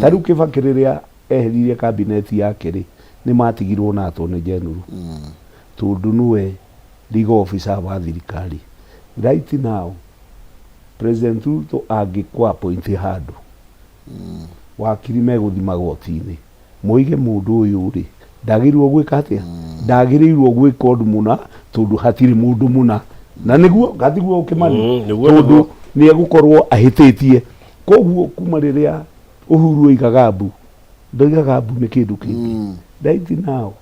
Ta rĩu Kĩbakĩ rĩrĩa eheririe kabineti yake rĩ, nĩ matigirwo na attorney general, tondũ nĩwe legal officer wa thirikari. Right now President Ruto angĩkũ appoint handũ, wakiri megũthi magoti-inĩ moige mũndũ ũyũ rĩ, ndagĩrĩirwo gwĩka atĩa, ndagĩrĩirwo gwĩka ũndũ mũna, tondũ hatirĩ mũndũ mũna. Na nĩguo gatiguo Kĩmani? Nĩguo, Tondũ nĩguo. nĩ egũkorwo ahĩtĩtie. Koguo kuma rĩrĩa Uhuru oigaga mbu, ndoigaga mbu nĩ kĩndũ kĩngĩ. Right now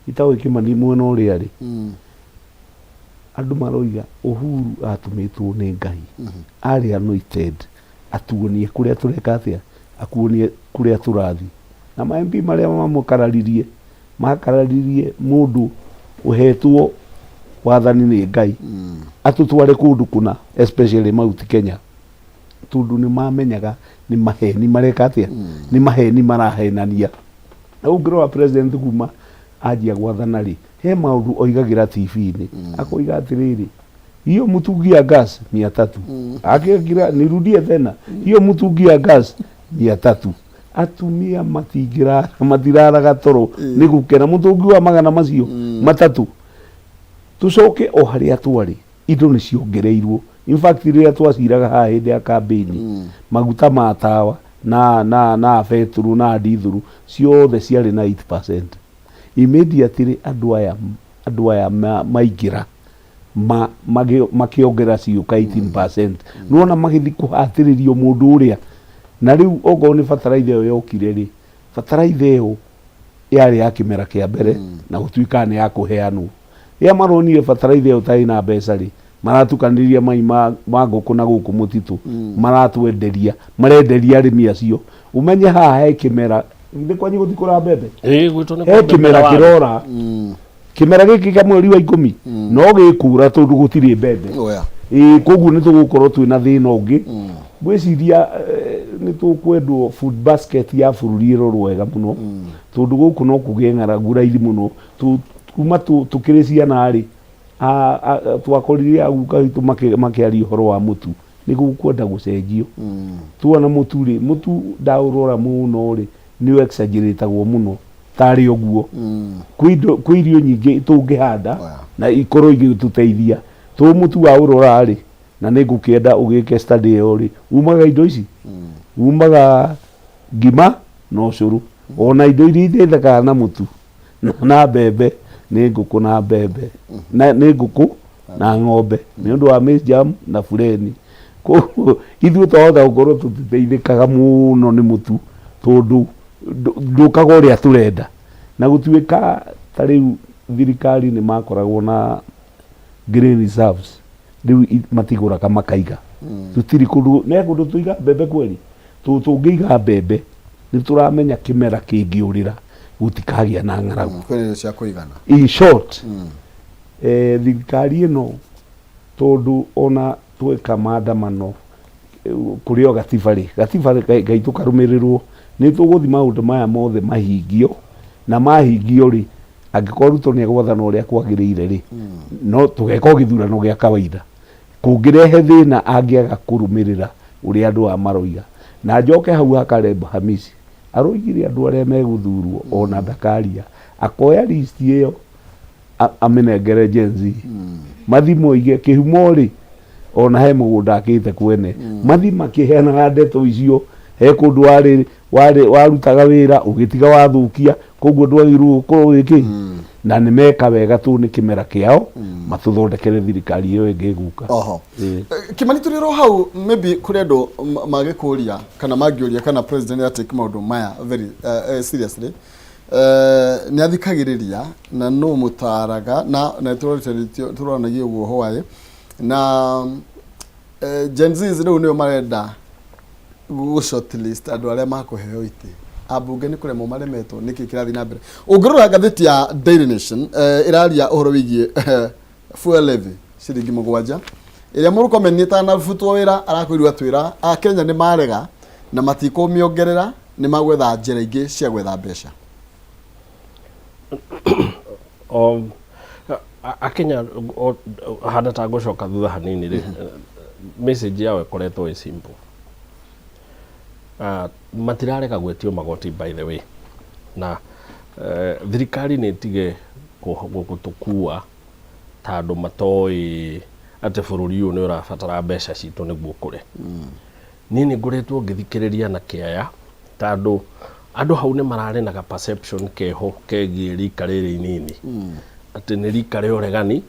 itaũĩ Kĩmani mwena ũrĩa rĩ, andũ maroiga Uhuru atũmĩtwo nĩ Ngai, arĩ anointed atuonie kũrĩa tũreka atĩa, akuonie kũrĩa tũrathiĩ. Na ma MP marĩa mamũkararirie, makararirie mũndũ ũhetwo wathani nĩ Ngai atũtware kũndũ kũna, especially Mount Kenya, tondũ nĩ mamenyaga nĩ maheni mareka atĩa, nĩ maheni marahenania. Na ũngĩrora president kuma anjia gwathana rĩ, he maũndũ oigagĩra TV-inĩ, akoiga atĩrĩrĩ, hiyo mtungi ya gas 300, akĩgira nirudie tena, hiyo mtungi ya gas 300. Atumia matingĩrara, matiraraga toro nĩ gũkena mũtũngi wa magana macio matatũ. Tũcoke o harĩa twarĩ, indo nĩ ciongereirwo. In fact, rĩrĩa twaciraga haha hĩndĩ ya campaign, maguta ma tawa na betũrũ na ndithũrũ ciothe ciarĩ na 8%. Immediately andũ aya maingĩra, makĩongerera ciũka 18%. Nĩwona magĩthiĩ kũhatĩrĩrio mũndũ ũrĩa. Na rĩu okorwo nĩ bataraitha ĩyo yokire rĩ, bataraitha ĩyo yarĩ ya kĩmera kĩa mbere na gũtuĩka nĩ ya kũheanwo. Rĩrĩa maronire bataraitha ĩyo ta ĩna mbeca rĩ, maratukanĩria mai ma ngũkũ na gũkũ mũtitũ, maratwenderia, marenderia arĩmi acio. Ũmenye haha he kĩmera, githĩ kwanyu gũtikũra mbembe? Ĩĩ, gwitũ nĩ He kwa mbembe kĩmera na waru. kĩrora, kĩmera gĩkĩ kĩa mweri wa 10 no gĩkura tondũ gũtirĩ mbembe. Oya. Ĩĩ, koguo nĩ tũgũkorwo twĩna thĩna ũngĩ. Ngwĩciria nĩ tũkwendwo food basket ya bũrũri ĩrorwo wega mũno, tondũ gũkũ no kũgĩe ng'aragu raithi mũno. Kuma tũkĩrĩ ciana rĩ, twakorire aguka witũ makĩaria ũhoro wa mũtu. Nĩ gũkwenda gũcenjio. Tuona mũtu rĩ, mũtu ndaũrora mũno rĩ, nĩ ũ exaggeratagwo mũno tarĩ ũguo. Kwĩ indo, kwĩ irio nyingĩ tũngĩhanda na ikorwo igĩtũteithia. Tũ mũtu waũrora rĩ, na nĩ ngũkĩenda ũgĩke study ĩyo rĩ, umaga indo ici, umaga ngima na ũcũrũ. Ona indo iria ithethekaga na mũtu na mbembe nĩ ngũkũ na mbembe, na nĩ ngũkũ na ng'ombe nĩ ũndũ wa maize germ na bureni. Koguo ithuĩ twahota gũkorwo tũtiteithĩkaga mũno nĩ mũtu tondũ ndũkaga ũrĩa tũrenda. Na gũtuĩka ta rĩu thirikari nĩ makoragwo na grain reserves, rĩu matigũraga makaiga. Tũtirĩ kũndũ, nĩ kũndũ tũigaga mbembe kweli? Tondũ tũngĩiga mbembe nĩ tũramenya kĩmera kĩngĩũrĩra gũtikagĩa na ng'aragu. Kwĩna irio cia kũigana. In short, thirikari ĩno tondũ ona tweka maandamano kũrĩ o gatiba rĩ, gatiba gaitũ karũmĩrĩrwo, nĩ tũgũthiĩ maũndũ maya mothe mahingio, na mahingio rĩ, angĩkorwo Ruto nĩ egwathana ũrĩa kwagĩrĩire rĩ, no tũgeka o gĩthurano gĩa kawaida. Kũngĩrehe thĩna angĩaga kũrũmĩrĩra ũrĩa andũ aya maroiga. Na njoke hau ha Caleb Hamisi, aroigire andũ arĩa megũthurwo ona ndakaria, akoya list ĩyo amĩnengere Gen Z. Mathi moige kĩhumo rĩ, ona he mũgũnda akĩte kwene. Mathi makĩheanaga ndeto icio, he kũndũ warĩ warĩ warutaga wĩra ũgĩtiga wathũkia, koguo ndwagĩrĩirwo gũkorwo wĩ kĩ. Na nĩ meka wega tondũ nĩ kĩmera kĩao, matũthondekere thirikari ĩyo ĩngĩ ĩgũka. Oho. Kimani, tũrĩ oro hau, maybe kũrĩ andũ magĩkũria kana mangĩũria kana president nĩ take maũndũ maya very seriously. Nĩ athikagĩrĩria na nũ mũtaraga na tũroranagia ũguo hwaĩ na Gen Z rĩu nĩo marenda gũ shortlist andũ arĩa makũheo itĩ. Ambunge nĩ kũremwo maremetwo, nĩkĩ kĩrathiĩ na mbere? Ũngĩrora ngathĩti ya Daily Nation, ĩraria ũhoro wĩgiĩ fuel levy ciringi 7 ĩrĩa Murkomen ĩtanabutwo wĩra arakorirwo atwĩra Akenya nĩ marega na matikũmĩongerera, nĩ magwetha njĩra ingĩ cia gwetha mbeca. Akenya hana ta ngũcoka thutha hanini rĩ, message yao ĩkoretwo ĩ simple. Matirarega gwĩtio magoti, by the way, na thirikari nĩ ĩtige gũtũkua ta andũ matoĩ atĩ bũrũri ũyũ nĩ ũrabatara mbeca citũ nĩguo ũkũre. Niĩ nĩ ngoretwo ngĩthikĩrĩria na kĩaya tondũ andũ hau nĩ mararĩ na ga perception keho kegiĩ rika rĩrĩ inini, atĩ nĩ rika rĩa ũregani,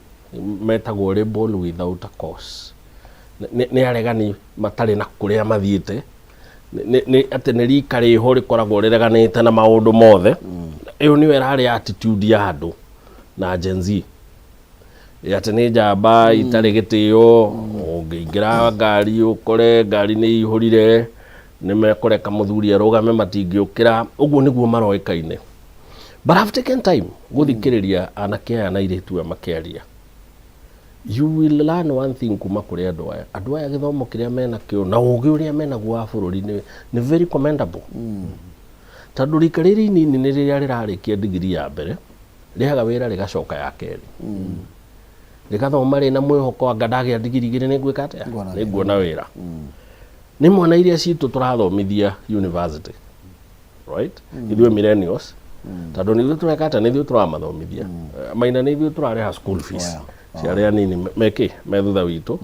metagwo rebel without a cause. Nĩ aregani matarĩ na kũrĩa mathiĩte, atĩ nĩ rika rĩho rĩkoragwo rĩreganĩte na maũndũ mothe. Ĩyo nĩyo ĩrarĩ attitude ya andũ na Gen Z, atĩ nĩ njamba itarĩ gĩtĩo, ũngĩingĩra ngari ũkore ngari nĩ ihũrire, nĩ mekũreka mũthuri arũgame, matingĩũkĩra. Ũguo nĩguo maroĩkaine. But I've taken time gũthikĩrĩria anake aya na airĩtu aya makĩaria. You will learn one thing kuma kũrĩ andũ aya. Andũ aya gĩthomo kĩrĩa menakĩo na ũgĩ ũrĩa menaguo wa bũrũri nĩ very commendable, tondũ rika rĩrĩ inini nĩ rĩrĩa rĩrarĩkia ndigiri ya mbere, rĩaga wĩra rĩgacoka ya kerĩ, rĩgathoma rĩna mwĩhoko anga ndagĩa ndigiri igĩrĩ nĩ ngwĩka atĩa? Nguona. Nĩ nguona wĩra. Nĩ mwana iria citũ tũrathomithia university, right? Ithuĩ millennials, tondũ nĩ ithuĩ tũreka atĩa? Nĩ ithuĩ tũramathomithia. Maina nĩ ithuĩ tũrarĩha school fees cia arĩa anini mekĩ me thutha witũ,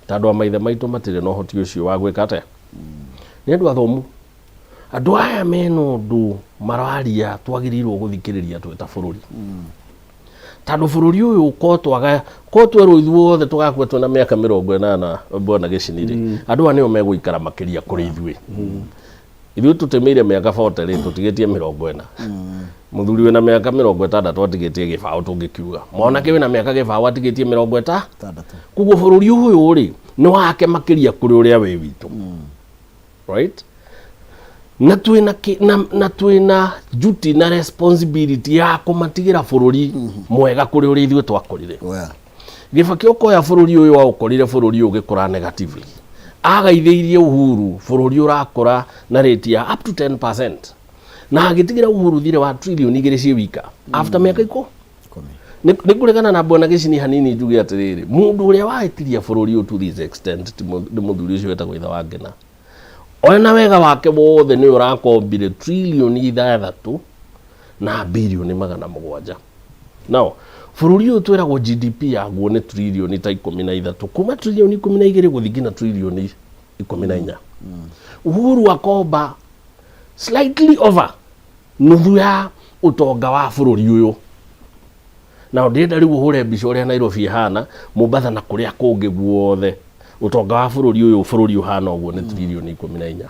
tondũ a maithe maitũ matirĩ na ũhoti ũcio wa gwĩka atĩa. Nĩ andũ athomu. Andũ aya mena ũndũ mararia twagĩrĩirwo gũthikĩrĩria twĩ ta bũrũri, tondũ bũrũri ũyũ ko twaga ko twerwo ithuothe tũgakua twĩna mĩaka 80, bwana Gĩcini rĩ, andũ aya nĩo megũikara makĩria kũrĩ ithuĩ. Ithuĩ tũtĩmĩire mĩaka 40 rĩ, tũtigĩtie 40. Mũthuri wĩna mĩaka 60 atigĩtie 20, tũngĩkiuga mwanake wĩna mĩaka 20 atigĩtie mĩrongo ĩta 60. Koguo bũrũri ũyũ rĩ, nĩ wake makĩria kũrĩ ũrĩa wĩ witũ, right? Na twĩna na twĩna duty na responsibility ya kũmatigĩra bũrũri mwega kũrĩ ũrĩa ithuĩ twakorire. Gĩbakĩ ũkoya bũrũri ũyũ waũkorire bũrũri ũyũ ũgĩkũra negatively. Agaithĩirie Uhuru bũrũri ũrakũra na rate ya up to 10%, na agĩtigĩra Uhuru thirĩ wa trillion 2 ciĩ wika after mĩaka 10. 10. Nĩ ngũregana na Bwana Gĩcini hanini njuge atĩrĩrĩ, mũndũ ũrĩa wahĩtirie bũrũri ũyũ to this extent ti nĩ mũthuri ũcio wetagwo ithe wa Ngena. Ona wega wake wothe nĩwe ũrakombire trilioni 6 na bilioni 700. Now, bũrũri ũyũ twĩragwo GDP yaguo nĩ trilioni ta 13, kuma trilioni 12 gũthiĩ nginya trilioni 14. Uhuru akomba slightly over nuthu ya ũtonga wa bũrũri ũyũ. Na ndĩrenda rĩu ũhũre mbica ũrĩa Nairobi ĩhana, Mombatha na kũrĩa kũngĩ guothe. Ũtonga wa bũrũri ũyũ, bũrũri ũhana ũguo nĩ trilioni 14.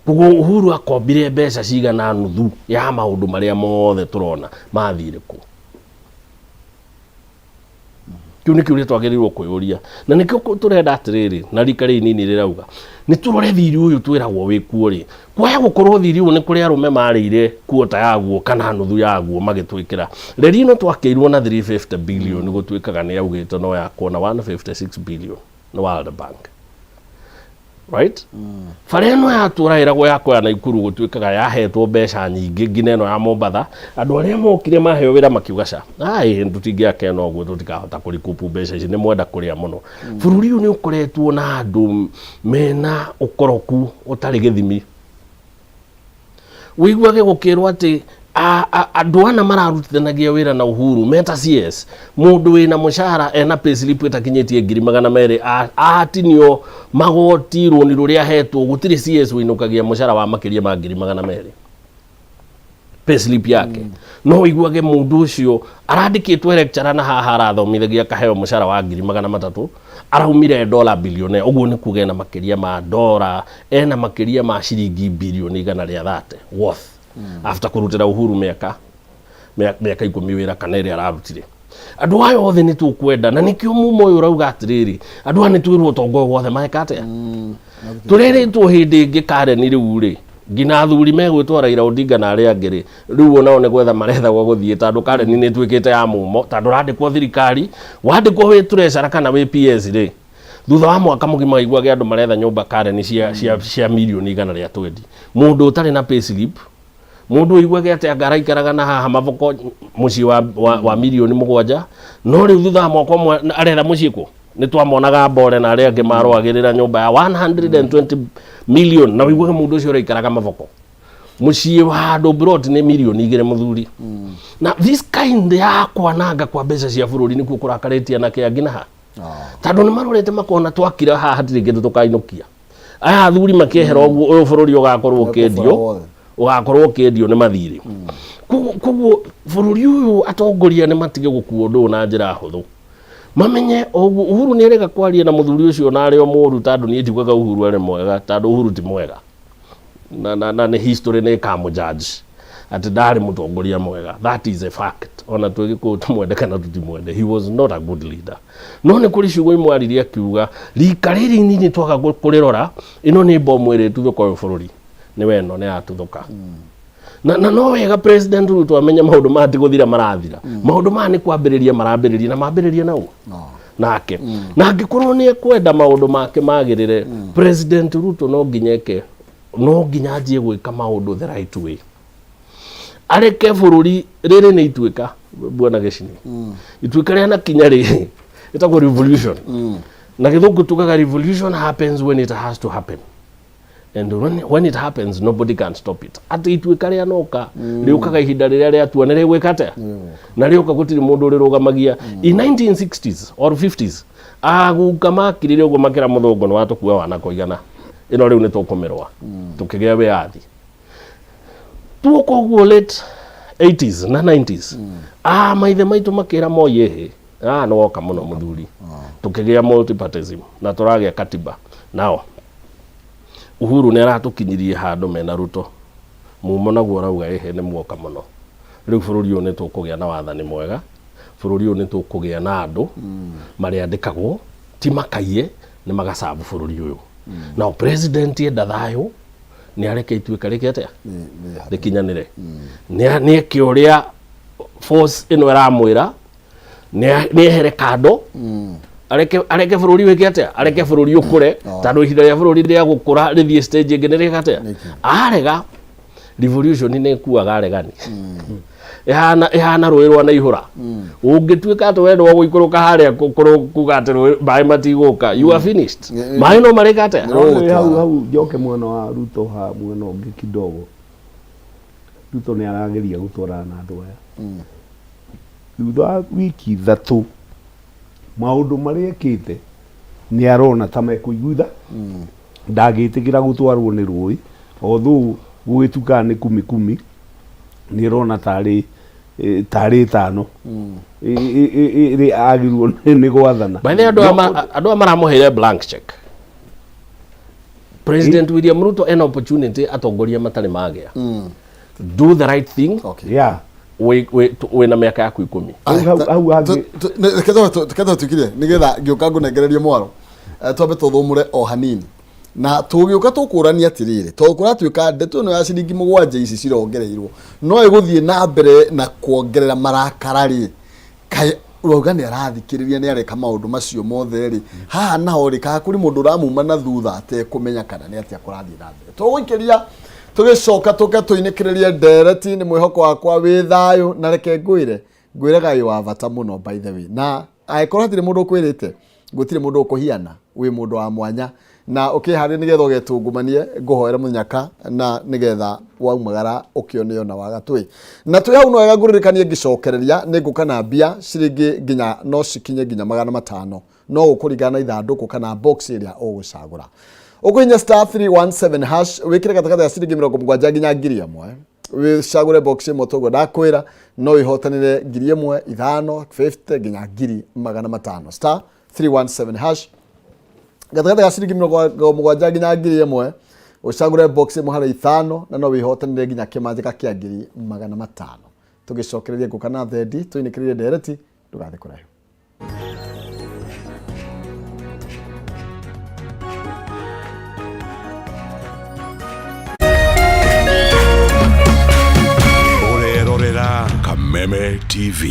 Koguo Uhuru akombire mbeca cigana nuthu ya maũndũ marĩa mothe tũrona mathire kũ? Kĩu nĩ kĩũria twagĩrĩirwo kwĩyũria, na nĩkĩo tũrenda atĩrĩrĩ, na rika rĩrĩ inini rĩrauga nĩ tũrore thiri ũyũ twĩragwo wĩ kuo rĩ, kwaya gũkorwo thiri ũyũ nĩ kũrĩ arũme marĩire kuota yaguo kana nuthu yaguo magĩtwĩkĩra. Reri ĩno twakĩirwo na 350 billion, gũtuĩkaga nĩ augĩte no yakwo na 156 billion nĩ World Bank, right? Bara ĩno yatũra ĩragwo ya kuoya Naikuru gũtuĩkaga yahetwo mbeca nyingĩ nginya ĩno ya Mombatha. Andũ arĩa mokire maheo wĩra makiuga ca ai, tũtingĩaka ĩno ũguo, tũtikahota kũrikupu mbeca ici, nĩ mwenda kũrĩa mũno. Bũrũri ũyũ nĩ ũkoretwo na andũ mena ũkoroku ũtarĩ gĩthimi. Wĩiguage gũkĩrwo atĩ andũ ana mararutithanagia wĩra na Uhuru meta CS, mũndũ wĩna mũcara ena payslip ĩtakinyĩtie 200,000, atinio magoti, rũni rũrĩa ahetwo, gũtirĩ CS wĩinũkagia mũcara wa makĩria ma 200,000 payslip yake. No wĩiguage mũndũ ũcio arandĩkĩtwo lecturer na haha arathomithagia akaheo mũcara wa 300,000, araumire dollar billionaire. Ũguo nĩ kuga ena makĩria ma dollar, ena makĩria ma ciringi bilioni 130 worth after kũrutĩra Uhuru mĩaka 10 wĩra kana ĩrĩa ararutire. Andũ aya othe nĩ tũkwenda, na nĩkĩo mumo ũyũ ũrauga atĩrĩrĩ, andũ aya nĩ twĩrwo ũtonga ũyũ wothe meka atĩa. Tũrerĩtwo hĩndĩ ĩngĩ Karen rĩu rĩ, nginya athuri megwĩtwo Raila Odinga na arĩa angĩ rĩ, rĩu onao nĩ gwetha maretha gwa gũthiĩ, tondũ Karen nĩ ĩtuĩkĩte ya mumo, tondũ ũrandĩkwo thirikari, wandĩkwo wĩ treasurer kana wĩ PS rĩ, thutha wa mwaka mũgima waiguage andũ maretha nyũmba Karen cia mirioni 120. Mũndũ ũtarĩ na payslip, mũndũ ũiguage atĩ anga araikaraga na haha maboko mũciĩ wa mirioni 7, no rĩu thutha wa mwaka ũmwe aretha mũciĩ kũ? Nĩ twamonaga Mbore na arĩa angĩ marũagĩrĩra nyũmba ya 120 million, na ũiguage mũndũ ũcio ũraikaraga maboko, mũciĩ wa handũ plot nĩ mirioni 2, mũthuri. Na this kind ya kwananga kwa mbeca cia bũrũri nĩkuo kũrakarĩtie anake angĩ na ha, tondũ nĩ marorete makona twakira haha hatirĩ kĩndũ tũkainũkia. Aya athuri makĩehera ũguo, ũyũ bũrũri ũgakorwo ũkĩendio, wothe. Ũgakorwo ũkĩendio nĩ mathirĩ. Koguo bũrũri ũyũ atongoria nĩ matige gũkua ũndũ ũyũ na njĩra hũthũ, mamenye ũguo Uhuru nĩ arega kwaria na mũthuri ũcio na arĩ o mũru, tondũ niĩ njugaga Uhuru arĩ mwega, tondũ Uhuru ti mwega na nĩ history nĩ ĩkamũjudge atĩ ndarĩ mũtongoria mwega. That is a fact, ona twĩ Gĩkũyũ tũmwende kana tũtimwende, he was not a good leader. No nĩ kũrĩ ciugo imwe aririe akiuga rika rĩrĩ inini twaga kũrĩrora, ĩno nĩ bomu ĩrĩtuthũka, ũyũ bũrũri nĩ weno nĩ yatuthũka. Na no wega President Ruto amenye maũndũ maya ti gũthira marathira, maũndũ maya nĩ kwambĩrĩria marambĩrĩria, na mambĩrĩria na ũ nake. Na angĩkorwo nĩ ekwenda maũndũ make magĩrĩre, President Ruto no nginya eke, no nginya anjie gwĩka maũndũ the right way, areke bũrũri rĩrĩ nĩ ituĩka. Bwana Gĩcini, ituĩka rĩa nakinya rĩ ĩtagwo revolution. Na Gĩthũngũ tugaga revolution happens when it has to happen, and when it happens nobody can stop it. Atĩ ituĩka rĩa noka rĩũkaga ihinda rĩrĩa rĩatua nĩ rĩgwĩka atĩa, na rĩoka gũtirĩ mũndũ ũrĩrũgamagia. In 1960s or 50s aguka makirire ũguo makĩra mũthũngũ nĩ watũkua wana kũigana, ĩno rĩu nĩ tũkũmĩrũa, tũkĩgĩa wĩyathi. Tuoka ũguo late 80s na 90s, maithe maitũ makĩra Moi, ĩhĩ, nĩ woka mũno mũthuri. Tũkĩgĩa multipartism na tũragĩa katiba. Nao Uhuru nĩ aratũkinyirie handũ mena Ruto, mumo naguo ũrauga ĩhĩ, nĩ muoka mũno, rĩu bũrũri ũyũ nĩ tũkũgĩa na wathani mwega, bũrũri ũyũ nĩ tũkũgĩa na andũ marĩandĩkagwo ti makaiye nĩ magacabu bũrũri ũyũ. Nao president enda thayũ nĩ areke ituĩka rĩke atĩa, rĩkinyanĩre, nĩ eke ũrĩa force ĩno ĩramwĩra, nĩ ehere kando, areke bũrũri wĩke atĩa, areke bũrũri ũkũre, tondũ ihinda rĩa bũrũri rĩa gũkũra rĩthiĩ stage ĩngĩ nĩ rĩka atĩa. Arega, revolution nĩ ĩkuaga aregani. Ĩhana ĩhana rũĩ rwa naihũra. Ũngĩtuĩka atĩ we nĩwe ũgũikũrũka harĩa kuga atĩ rũĩ maĩ matigũka, you are finished. Maĩ no marĩka atĩa? Nĩ rũgũtwara. Hau hau njoke mwena wa Ruto, ha mwena ũngĩ kidogo. Ruto nĩ arageria gũtwarana na andũ aya. Thutha wa wiki 3 maũndũ marĩa ekĩte nĩ arona ta mekũiguitha, ndangĩtĩkĩra gũtwarwo nĩ rũĩ, although gũgĩtuĩkaga nĩ kumi kumi, nĩ ĩrona tarĩ tarĩ 5 ĩrĩa agĩrĩirwo nĩ gwathana. By the way, andũ aya maramũheire blank check. President William Ruto ena opportunity atongoria matarĩ magĩa. Do the right thing. Wĩna mĩaka yaku 10. Hau hangĩ. Reke tũkirie nĩgetha ngĩũka ngũnengererie mwaro. Twambe tũthũmũre o hanini na tũgĩũka tũkũrania atĩrĩrĩ, tondũ kũratuĩka ndeto ĩno ya ciringi 7 ici cirongereirwo no ĩgũthiĩ na mbere na kuongerera marakara rĩ, kaĩ ũrauga nĩ arathikĩrĩria, nĩ areka maũndũ macio mothe rĩ, haha naho rĩ, kana kũrĩ mũndũ ũramuma na thutha atekũmenya kana nĩ atĩa kũrathiĩ na mbere. Tũgũikĩria tũgĩcoka tũke tũinĩkĩrĩrie ndereti. Nĩ mwĩhoko wakwa wĩ thayũ, na reke ngwĩre ngwĩraga wĩ wa bata mũno, by the way, na angĩkorwo hatirĩ mũndũ ũkwĩrĩte, gũtirĩ mũndũ ũkũhiana, wĩ mũndũ wa mwanya, na ũkĩharĩria nĩgetha ũgetungumanie, ngũhoera mũnyaka na nĩgetha waumagara ũkĩone ona waga twĩ na twĩ hau. No wega ngũririkanie ngĩcokereria nĩ ngũka na mbia ciringi nginya no cikinye nginya 500, no gũkũringana na ithandũkũ kana box ĩrĩa ũgũcagũra. Ũkũhinya *317# wĩkĩre gatagatĩ ga ciringi 70 nginya 1000, wĩcagũre box ĩmwe toguo ndakwĩra, no wĩhotanĩre 1000, 5, 50 nginya 500,000. *317# gatagatĩ ga ciringi 70 nginya 1000, ũcagũre box ĩmwe harĩ 5, na no wĩhotanĩre nginya kĩmanjĩka kĩa 500,000. Tũgĩcokererie ngũka na thendi tũinĩkĩrĩrie ndereti, ndũgathiĩ kũraihu. Ũrerorera Kameme TV.